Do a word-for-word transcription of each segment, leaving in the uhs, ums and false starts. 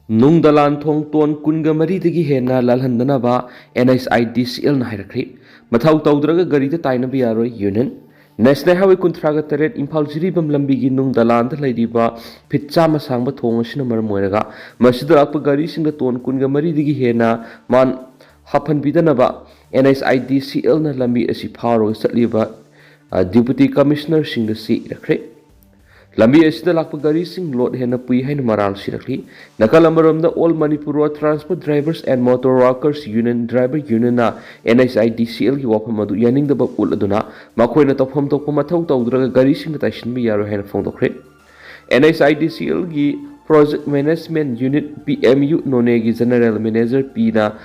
ꯅꯨꯡ ꯗꯂꯥꯟ ꯊꯣꯡ ꯇꯣꯟ ꯀꯨꯟꯒ ꯃꯔꯤꯗꯒꯤ ꯍꯦꯟꯅ ꯂꯥꯜꯍꯟꯗꯅꯕ NHIDCLꯅ ꯍꯥꯏꯔꯛꯈ꯭ꯔꯤ꯫ ꯃꯊꯧ ꯇꯧꯗ꯭ꯔꯒ ꯒꯥꯔꯤꯗ ꯇꯥꯏꯅꯕ ꯌꯥꯔꯣꯏ, ꯌꯨꯅꯤꯌꯟ꯫ National Highway ꯀꯨꯟꯊ꯭ꯔꯥꯒ ꯇꯔꯦꯠ ꯏꯝꯐꯥꯜ ꯖꯤꯔꯤꯕꯥꯝ ꯂꯝꯕꯤꯒꯤ ꯅꯨꯡ ꯗꯂꯥꯟꯗ ꯂꯩꯔꯤꯕ ꯐꯤꯠ ꯆꯥꯝꯃ ꯁꯥꯡꯕ ꯊꯣꯡ ꯑꯁꯤꯅ ꯃꯔꯝ ꯑꯣꯏꯔꯒ ꯃꯁꯤꯗ ꯂꯥꯛꯄ ꯒꯥꯔꯤꯁꯤꯡꯗ ꯇꯣꯟ ꯀꯨꯟꯒ ꯃꯔꯤꯗꯒꯤ ꯍꯦꯟꯅ ꯃꯥꯟ ꯍꯥꯞꯍꯟꯕꯤꯗꯅꯕ NHIDCLꯅ ꯂꯝꯕꯤ ꯑꯁꯤ ꯐꯥꯎꯔꯒ ꯆꯠꯂꯤꯕ, ꯑ, Deputy Commissionerꯁꯤꯡꯗ ꯆꯦ ꯏꯔꯛꯈ꯭ꯔꯦ꯫ ꯂꯝꯕꯤ ꯑꯁꯤꯗ ꯂꯥꯛꯄ ꯒꯥꯔꯤꯁꯤꯡ ꯂꯣꯗ ꯍꯦꯟꯅ ꯄꯨꯏ ꯍꯥꯏꯅ ꯃꯔꯥꯜ ꯁꯤꯔꯛꯂꯤ꯫ ꯅꯥꯀꯜ ꯑꯃꯔꯣꯝꯗ All Manipur Road Transport Drivers and Motor Workers Union Driver Unionꯅ NHIDCLꯒꯤ ꯋꯥꯐꯝ ꯑꯗꯨ ꯌꯥꯅꯤꯡꯗꯕ ꯎꯠꯂꯗꯨꯅ ꯃꯈꯣꯏꯅ ꯇꯧꯐꯝ ꯊꯣꯛꯄ ꯃꯊꯧ ꯇꯧꯗ꯭ꯔꯒ ꯒꯥꯔꯤꯁꯤꯡꯗ ꯇꯥꯏꯁꯤꯟꯕ ꯌꯥꯔꯣꯏ ꯍꯥꯏꯅ ꯐꯣꯡꯗꯣꯛꯈ꯭ꯔꯦ꯫ NHIDCLꯒꯤ Project Management Unit, PMU, ꯅꯣꯅꯦꯒꯤ General Manager ꯄꯤꯅ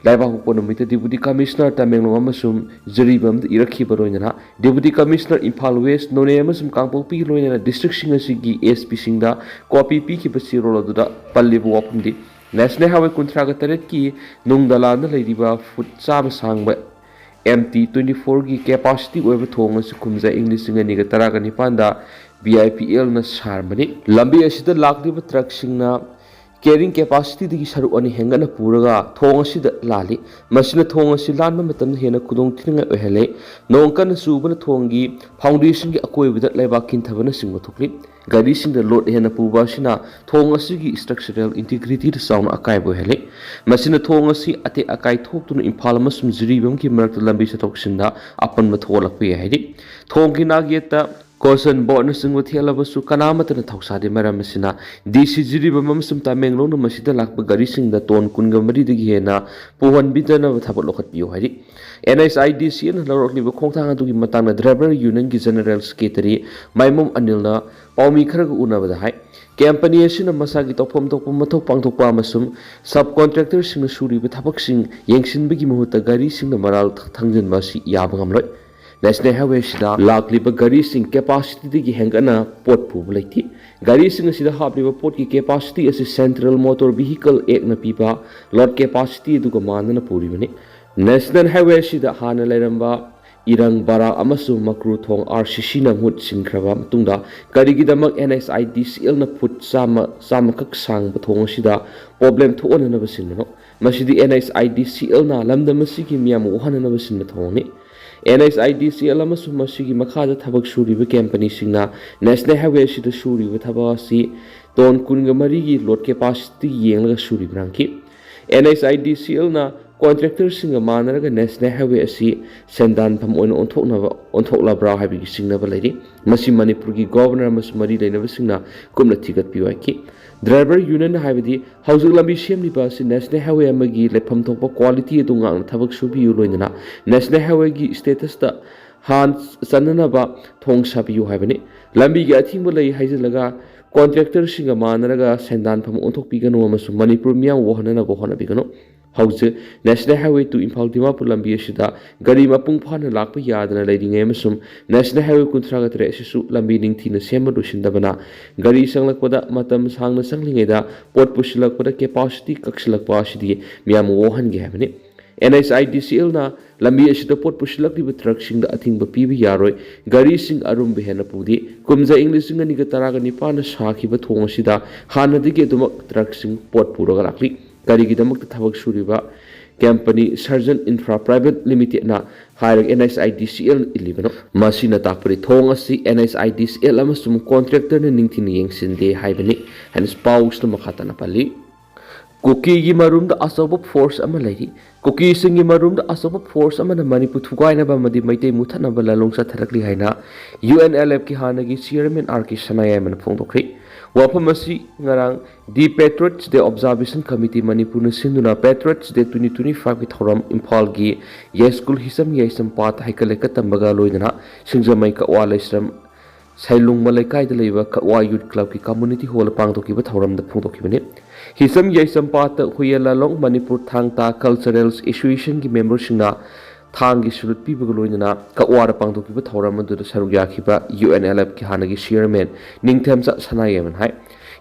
ꯂꯩꯕꯥꯛꯄꯣꯛꯄ ꯅꯨꯃꯤꯠꯇ Deputy Commissioner ꯇꯃꯦꯡꯂꯣꯡ ꯑꯃꯁꯨꯡ ꯖꯤꯔꯤꯕꯥꯝꯗ ꯏꯔꯛꯈꯤꯕ ꯂꯣꯏꯅꯅ Deputy Commissioner ꯏꯝꯐꯥꯜ ꯋꯦꯁ, ꯅꯣꯅꯦ ꯑꯃꯁꯨꯡ ꯀꯥꯡꯄꯣꯛꯄꯤꯒꯤ ꯂꯣꯏꯅꯅ districtꯁꯤꯡ ꯑꯁꯤꯒꯤ SPꯁꯤꯡꯗ copy ꯄꯤꯈꯤꯕ ꯆꯦꯔꯣꯜ ꯑꯗꯨꯗ ꯄꯜꯂꯤꯕ ꯋꯥꯐꯝꯗꯤ National Highway ꯀꯨꯟꯊ꯭ꯔꯥꯒ ꯇꯔꯦꯠꯀꯤ ꯅꯨꯡ ꯗꯂꯥꯟꯗ ꯂꯩꯔꯤꯕ ꯐꯨꯠ ꯆꯥꯝꯃ ꯁꯥꯡꯕ MT twenty fourꯒꯤ capacity ꯑꯣꯏꯕ ꯊꯣꯡ ꯑꯁꯤ ꯀꯨꯝꯖꯥ ꯏꯪ ꯂꯤꯁꯤꯡ ꯑꯅꯤꯒ ꯇꯔꯥꯒ ꯅꯤꯄꯥꯟꯗ BIPLꯅ ꯁꯥꯔꯝꯕꯅꯤ꯫ ꯂꯝꯕꯤ ꯑꯁꯤꯗ ꯂꯥꯛꯂꯤꯕ ꯇ꯭ꯔꯛꯁꯤꯡꯅ carrying capacityꯗꯒꯤ ꯁꯔꯨꯛ ꯑꯅꯤ ꯍꯦꯟꯒꯠꯅ ꯄꯨꯔꯒ ꯊꯣꯡ ꯑꯁꯤꯗ ꯂꯥꯜꯂꯤ꯫ ꯃꯁꯤꯅ ꯊꯣꯡ ꯑꯁꯤ ꯂꯥꯟꯕ ꯃꯇꯝꯗ ꯍꯦꯟꯅ ꯈꯨꯗꯣꯡꯊꯤꯅꯤꯡꯉꯥꯏ ꯑꯣꯏꯍꯜꯂꯤ꯫ ꯅꯣꯡ ꯀꯟꯅ ꯆꯨꯕꯅ ꯊꯣꯡꯒꯤ foundationꯒꯤ ꯑꯀꯣꯏꯕꯗ ꯂꯩꯕꯥꯛ ꯀꯤꯟꯊꯕꯅꯆꯤꯡꯕ ꯊꯣꯛꯂꯤ꯫ ꯒꯥꯔꯤꯁꯤꯡꯗ ꯂꯣꯗ ꯍꯦꯟꯅ ꯄꯨꯕ ꯑꯁꯤꯅ ꯊꯣꯡ ꯑꯁꯤꯒꯤ structural integrityꯗ ꯆꯥꯎꯅ ꯑꯀꯥꯏꯕ ꯑꯣꯏꯍꯜꯂꯤ꯫ ꯃꯁꯤꯅ ꯊꯣꯡ ꯑꯁꯤ ꯑꯇꯦꯛ ꯑꯀꯥꯏ ꯊꯣꯛꯇꯨꯅ ꯏꯝꯐꯥꯜ ꯑꯃꯁꯨꯡ ꯖꯤꯔꯤꯕꯥꯝꯒꯤ ꯃꯔꯛꯇ ꯂꯝꯕꯤ ꯆꯠꯊꯣꯛ ꯆꯠꯁꯤꯟꯗ ꯑꯄꯟꯕ ꯊꯣꯛꯍꯜꯂꯛꯄ ꯌꯥꯏ ꯍꯥꯏꯔꯤ꯫ ꯊꯣꯡꯒꯤ ꯅꯥꯛꯌꯦꯠꯇ caution boardꯅꯆꯤꯡꯕ ꯊꯦꯠꯂꯕꯁꯨ ꯀꯅꯥ ꯑꯃꯠꯇꯅ ꯊꯧꯁꯥꯗꯦ꯫ ꯃꯔꯝ ꯑꯁꯤꯅ DC ꯖꯤꯔꯤꯕꯥꯝ ꯑꯃꯁꯨꯡ ꯇꯃꯦꯡꯂꯣꯡꯅ ꯃꯁꯤꯗ ꯂꯥꯛꯄ ꯒꯥꯔꯤꯁꯤꯡꯗ ꯇꯣꯟ ꯀꯨꯟꯒ ꯃꯔꯤꯗꯒꯤ ꯍꯦꯟꯅ ꯄꯨꯍꯟꯕꯤꯗꯅꯕ ꯊꯕꯛ ꯂꯧꯈꯠꯄꯤꯌꯨ ꯍꯥꯏꯔꯤ꯫ NHIDCLꯅ ꯂꯧꯔꯛꯂꯤꯕ ꯈꯣꯡꯊꯥꯡ ꯑꯗꯨꯒꯤ ꯃꯇꯥꯡꯗ Driver Unionꯒꯤ General Secretary ꯃꯥꯏꯃꯣꯝ ꯑꯅꯤꯜꯅ ꯄꯥꯎꯃꯤ ꯈꯔꯒ ꯎꯅꯕꯗ ꯍꯥꯏ, ꯀꯝꯄꯅꯤ ꯑꯁꯤꯅ ꯃꯁꯥꯒꯤ ꯇꯧꯐꯝ ꯊꯣꯛꯄ ꯃꯊꯧ ꯄꯥꯡꯊꯣꯛꯄ ꯑꯃꯁꯨꯡ subcontractorꯁꯤꯡꯅ ꯁꯨꯔꯤꯕ ꯊꯕꯛꯁꯤꯡ ꯌꯦꯡꯁꯤꯟꯕꯒꯤ ꯃꯍꯨꯠꯇ ꯒꯥꯔꯤꯁꯤꯡꯗ ꯃꯔꯥꯜ ꯊ-, ꯊꯪꯖꯤꯟꯕ ꯑꯁꯤ ꯌꯥꯕ ꯉꯝꯂꯣꯏ꯫ National Highwayꯁꯤꯗ ꯂꯥꯛꯂꯤꯕ ꯒꯥꯔꯤꯁꯤꯡ capacityꯗꯒꯤ ꯍꯦꯟꯒꯠꯅ ꯄꯣꯠ ꯄꯨꯕ ꯂꯩꯇꯦ꯫ ꯒꯥꯔꯤꯁꯤꯡ ꯑꯁꯤꯗ ꯍꯥꯞꯂꯤꯕ ꯄꯣꯠꯀꯤ capacityꯑꯁꯤ Central Motor Vehicle Actꯅ ꯄꯤꯕ load capacity ꯑꯗꯨꯒ ꯃꯥꯟꯅꯅ ꯄꯨꯔꯤꯕꯅꯤ꯫ National Highway ꯑꯁꯤꯗ ꯍꯥꯟꯅ ꯂꯩꯔꯝꯕ ꯏꯔꯪ ꯕꯔꯥ ꯑꯃꯁꯨꯡ ꯃꯀ꯭ꯔꯨ ꯊꯣꯡ RCCꯅ ꯃꯍꯨꯠ ꯁꯤꯟꯈ꯭ꯔꯕ ꯃꯇꯨꯡꯗ ꯀꯔꯤꯒꯤꯗꯃꯛ NHIDCLꯅ ꯐꯨꯠ ꯆꯥꯝꯃ, ꯆꯥꯝꯃꯈꯛ ꯁꯥꯡꯕ ꯊꯣꯡ ꯑꯁꯤꯗ problem ꯊꯣꯛꯍꯟꯅꯅꯕ ꯁꯤꯟꯕꯅꯣ? ꯃꯁꯤꯗꯤ NHIDCLꯅ ꯂꯝꯗꯝ ꯑꯁꯤꯒꯤ ꯃꯤꯌꯥꯝ ꯋꯥꯍꯟꯅꯅꯕ ꯁꯤꯟꯕ ꯊꯧꯑꯣꯡꯅꯤ꯫ NHIDCL ꯑꯃꯁꯨꯡ ꯃꯁꯤꯒꯤ ꯃꯈꯥꯗ ꯊꯕꯛ ꯁꯨꯔꯤꯕ ꯀꯝꯄꯅꯤꯁꯤꯡꯅ National Highway ꯑꯁꯤꯗ ꯁꯨꯔꯤꯕ ꯊꯕꯛ ꯑꯁꯤ ꯇꯣꯟ ꯀꯨꯟꯒ ꯃꯔꯤꯒꯤ load capacity ꯌꯦꯡꯂꯒ ꯁꯨꯔꯤꯕ꯭ꯔꯥ ꯍꯪꯈꯤ꯫ NHIDCLꯅ contractorꯁꯤꯡꯒ ꯃꯥꯟꯅꯔꯒ National Highway ꯑꯁꯤ ꯁꯦꯟꯗꯥꯟꯐꯝ ꯑꯣꯏꯅ ꯑꯣꯟꯊꯣꯛꯅꯕ, ꯑꯣꯟꯊꯣꯛꯂꯕ꯭ꯔꯥ ꯍꯥꯏꯕꯒꯤ ꯆꯤꯡꯅꯕ ꯂꯩꯔꯤ꯫ ꯃꯁꯤ ꯃꯅꯤꯄꯨꯔꯒꯤ Governor ꯑꯃꯁꯨꯡ ꯃꯔꯤ ꯂꯩꯅꯕꯁꯤꯡꯅ ꯀꯨꯞꯅ ꯊꯤꯒꯠꯄꯤꯌꯨ ꯍꯥꯏꯈꯤ꯫ Driver Union ꯍꯥꯏꯕꯗꯤ ꯍꯧꯖꯤꯛ ꯂꯝꯕꯤ ꯁꯦꯝꯂꯤꯕ ꯑꯁꯤ National Highway ꯑꯃꯒꯤ ꯂꯩꯐꯝ ꯊꯣꯛꯄ quality ꯑꯗꯨ ꯉꯥꯛꯅ ꯊꯕꯛ ꯁꯨꯕꯤꯌꯨ, ꯂꯣꯏꯅꯅ National Highwayꯒꯤ statusꯇ ꯍꯥꯟ ꯆꯟꯅꯅꯕ ꯊꯣꯡ ꯁꯥꯕꯤꯌꯨ ꯍꯥꯏꯕꯅꯤ꯫ ꯂꯝꯕꯤꯒꯤ ꯑꯊꯤꯡꯕ ꯂꯩ ꯍꯥꯏꯖꯤꯜꯂꯒ contractorꯁꯤꯡꯒ ꯃꯥꯟꯅꯔꯒ ꯁꯦꯟꯗꯥꯟꯐꯝ ꯑꯣꯟꯊꯣꯛꯄꯤꯒꯅꯨ ꯑꯃꯁꯨꯡ ꯃꯅꯤꯄꯨꯔ ꯃꯤꯌꯥꯝ ꯋꯥꯍꯟꯅꯅꯕ ꯍꯣꯠꯅꯕꯤꯒꯅꯨ꯫ ꯍꯧꯖꯤꯛ National Highway to Imphal Dimapur ꯂꯝꯕꯤ ꯑꯁꯤꯗ ꯒꯥꯔꯤ ꯃꯄꯨꯡ ꯐꯥꯅ ꯂꯥꯛꯄ ꯌꯥꯗꯅ ꯂꯩꯔꯤꯉꯩ ꯑꯃꯁꯨꯡ National Highway ꯀꯨꯟꯊ꯭ꯔꯥꯒ ꯇꯔꯦꯠ ꯑꯁꯤꯁꯨ ꯂꯝꯕꯤ ꯅꯤꯡꯊꯤꯅ ꯁꯦꯝꯕ ꯂꯣꯏꯁꯤꯟꯗꯕꯅ ꯒꯥꯔꯤ ꯆꯪꯂꯛꯄꯗ ꯃꯇꯝ ꯁꯥꯡꯅ ꯆꯪꯂꯤꯉꯩꯗ ꯄꯣꯠ ꯄꯨꯁꯤꯜꯂꯛꯄꯗ capacity ꯀꯛꯁꯤꯜꯂꯛꯄ ꯑꯁꯤꯗꯤ ꯃꯤꯌꯥꯝ ꯋꯥꯍꯟꯒꯦ ꯍꯥꯏꯕꯅꯤ꯫ NHIDCLꯅ ꯂꯝꯕꯤ ꯑꯁꯤꯗ ꯄꯣꯠ ꯄꯨꯁꯤꯜꯂꯛꯂꯤꯕ truckꯁꯤꯡꯗ ꯑꯊꯤꯡꯕ ꯄꯤꯕ ꯌꯥꯔꯣꯏ꯫ ꯒꯥꯔꯤꯁꯤꯡ ꯑꯔꯨꯝꯕ ꯍꯦꯟꯅ ꯄꯨꯗꯦ꯫ ꯀꯨꯝꯖꯥ ꯏꯪ ꯂꯤꯁꯤꯡ ꯑꯅꯤꯒ ꯇꯔꯥꯒ ꯅꯤꯄꯥꯟꯗ ꯁꯥꯈꯤꯕ ꯊꯣꯡ ꯑꯁꯤꯗ ꯍꯥꯟꯅꯗꯒꯤ ꯑꯗꯨꯃꯛ truckꯁꯤꯡ ꯄꯣꯠ ꯄꯨꯔꯒ ꯂꯥꯛꯂꯤ꯫ ꯀꯔꯤꯒꯤꯗꯃꯛꯇ ꯊꯕꯛ ꯁꯨꯔꯤꯕ company Surgeon Infra Private Limitedꯅ ꯍꯥꯏꯔꯒ NHIDCL ꯏꯜꯂꯤꯕꯅꯣ? ꯃꯁꯤꯅ ꯇꯥꯛꯄꯗꯤ ꯊꯣꯡ ꯑꯁꯤ NHIDCL ꯑꯃꯁꯨꯡ contractorꯅ ꯅꯤꯡꯊꯤꯅ ꯌꯦꯡꯁꯤꯟꯗꯦ ꯍꯥꯏꯕꯅꯤ ꯍꯥꯏꯅ ꯄꯥꯎꯁꯤꯅ ꯃꯈꯥ ꯇꯥꯅ ꯄꯜꯂꯤ꯫ ꯀꯨꯀꯤꯒꯤ ꯃꯔꯨꯝꯗ ꯑꯆꯧꯕ force ꯑꯃ ꯂꯩꯔꯤ꯫ ꯀꯨꯀꯤꯁꯤꯡꯒꯤ ꯃꯔꯨꯝꯗ ꯑꯆꯧꯕ force ꯑꯃꯅ ꯃꯅꯤꯄꯨꯔ ꯊꯨꯒꯥꯏꯅꯕ ꯑꯃꯗꯤ ꯃꯩꯇꯩ ꯃꯨꯊꯠꯅꯕ ꯂꯥꯂꯣꯡ ꯆꯠꯊꯔꯛꯂꯤ ꯍꯥꯏꯅ UNLFꯀꯤ ꯍꯥꯟꯅꯒꯤ chairman R K ꯁꯅꯥꯌꯥꯏꯃꯅ ꯐꯣꯡꯗꯣꯛꯈ꯭ꯔꯤ꯫ ꯋꯥꯐꯝ ꯑꯁꯤ ꯉꯔꯥꯡ The Patriots Day Observation Committee ꯃꯅꯤꯄꯨꯔꯅ ꯁꯤꯟꯗꯨꯅ Patriots Day twenty twenty-fiveꯀꯤ ꯊꯧꯔꯝ ꯏꯝꯐꯥꯜꯒꯤ ꯌꯥꯏꯁ꯭ꯀꯨꯜ ꯍꯤꯁꯝ ꯌꯥꯏꯁꯝ ꯄꯥꯠ ꯍꯩꯀꯠ ꯂꯩꯀꯠ ꯇꯝꯕꯒ ꯂꯣꯏꯅꯅ ꯁꯤꯡꯖꯃꯩ ꯀꯛꯋꯥ ꯂꯩꯁ꯭ꯔꯝ ꯁꯩꯂꯨꯡꯕ ꯂꯩꯀꯥꯏꯗ ꯂꯩꯕ ꯀꯛꯋꯥ Youth Clubꯀꯤ community hall ꯄꯥꯡꯊꯣꯛꯈꯤꯕ ꯊꯧꯔꯝꯗ ꯐꯣꯡꯗꯣꯛꯈꯤꯕꯅꯤ꯫ ꯍꯤꯁꯝ ꯌꯥꯏꯁꯝ ꯄꯥꯠꯇ ꯍꯨꯏꯌꯦꯟ ꯂꯥꯂꯣꯡ ꯃꯅꯤꯄꯨꯔ ꯊꯥꯡ ꯇꯥ Cultural Associationꯒꯤ memberꯁꯤꯡꯅ ꯊꯥꯡꯒꯤ salute ꯄꯤꯕꯒ ꯂꯣꯏꯅꯅ ꯀꯛꯋꯥꯗ ꯄꯥꯡꯊꯣꯛꯈꯤꯕ ꯊꯧꯔꯝ ꯑꯗꯨꯗ ꯁꯔꯨꯛ ꯌꯥꯈꯤꯕ UNLFꯀꯤ ꯍꯥꯟꯅꯒꯤ chairman ꯅꯤꯡꯊꯦꯝꯆꯥ ꯁꯅꯥꯌꯥꯏꯃꯅ ꯍꯥꯏ꯫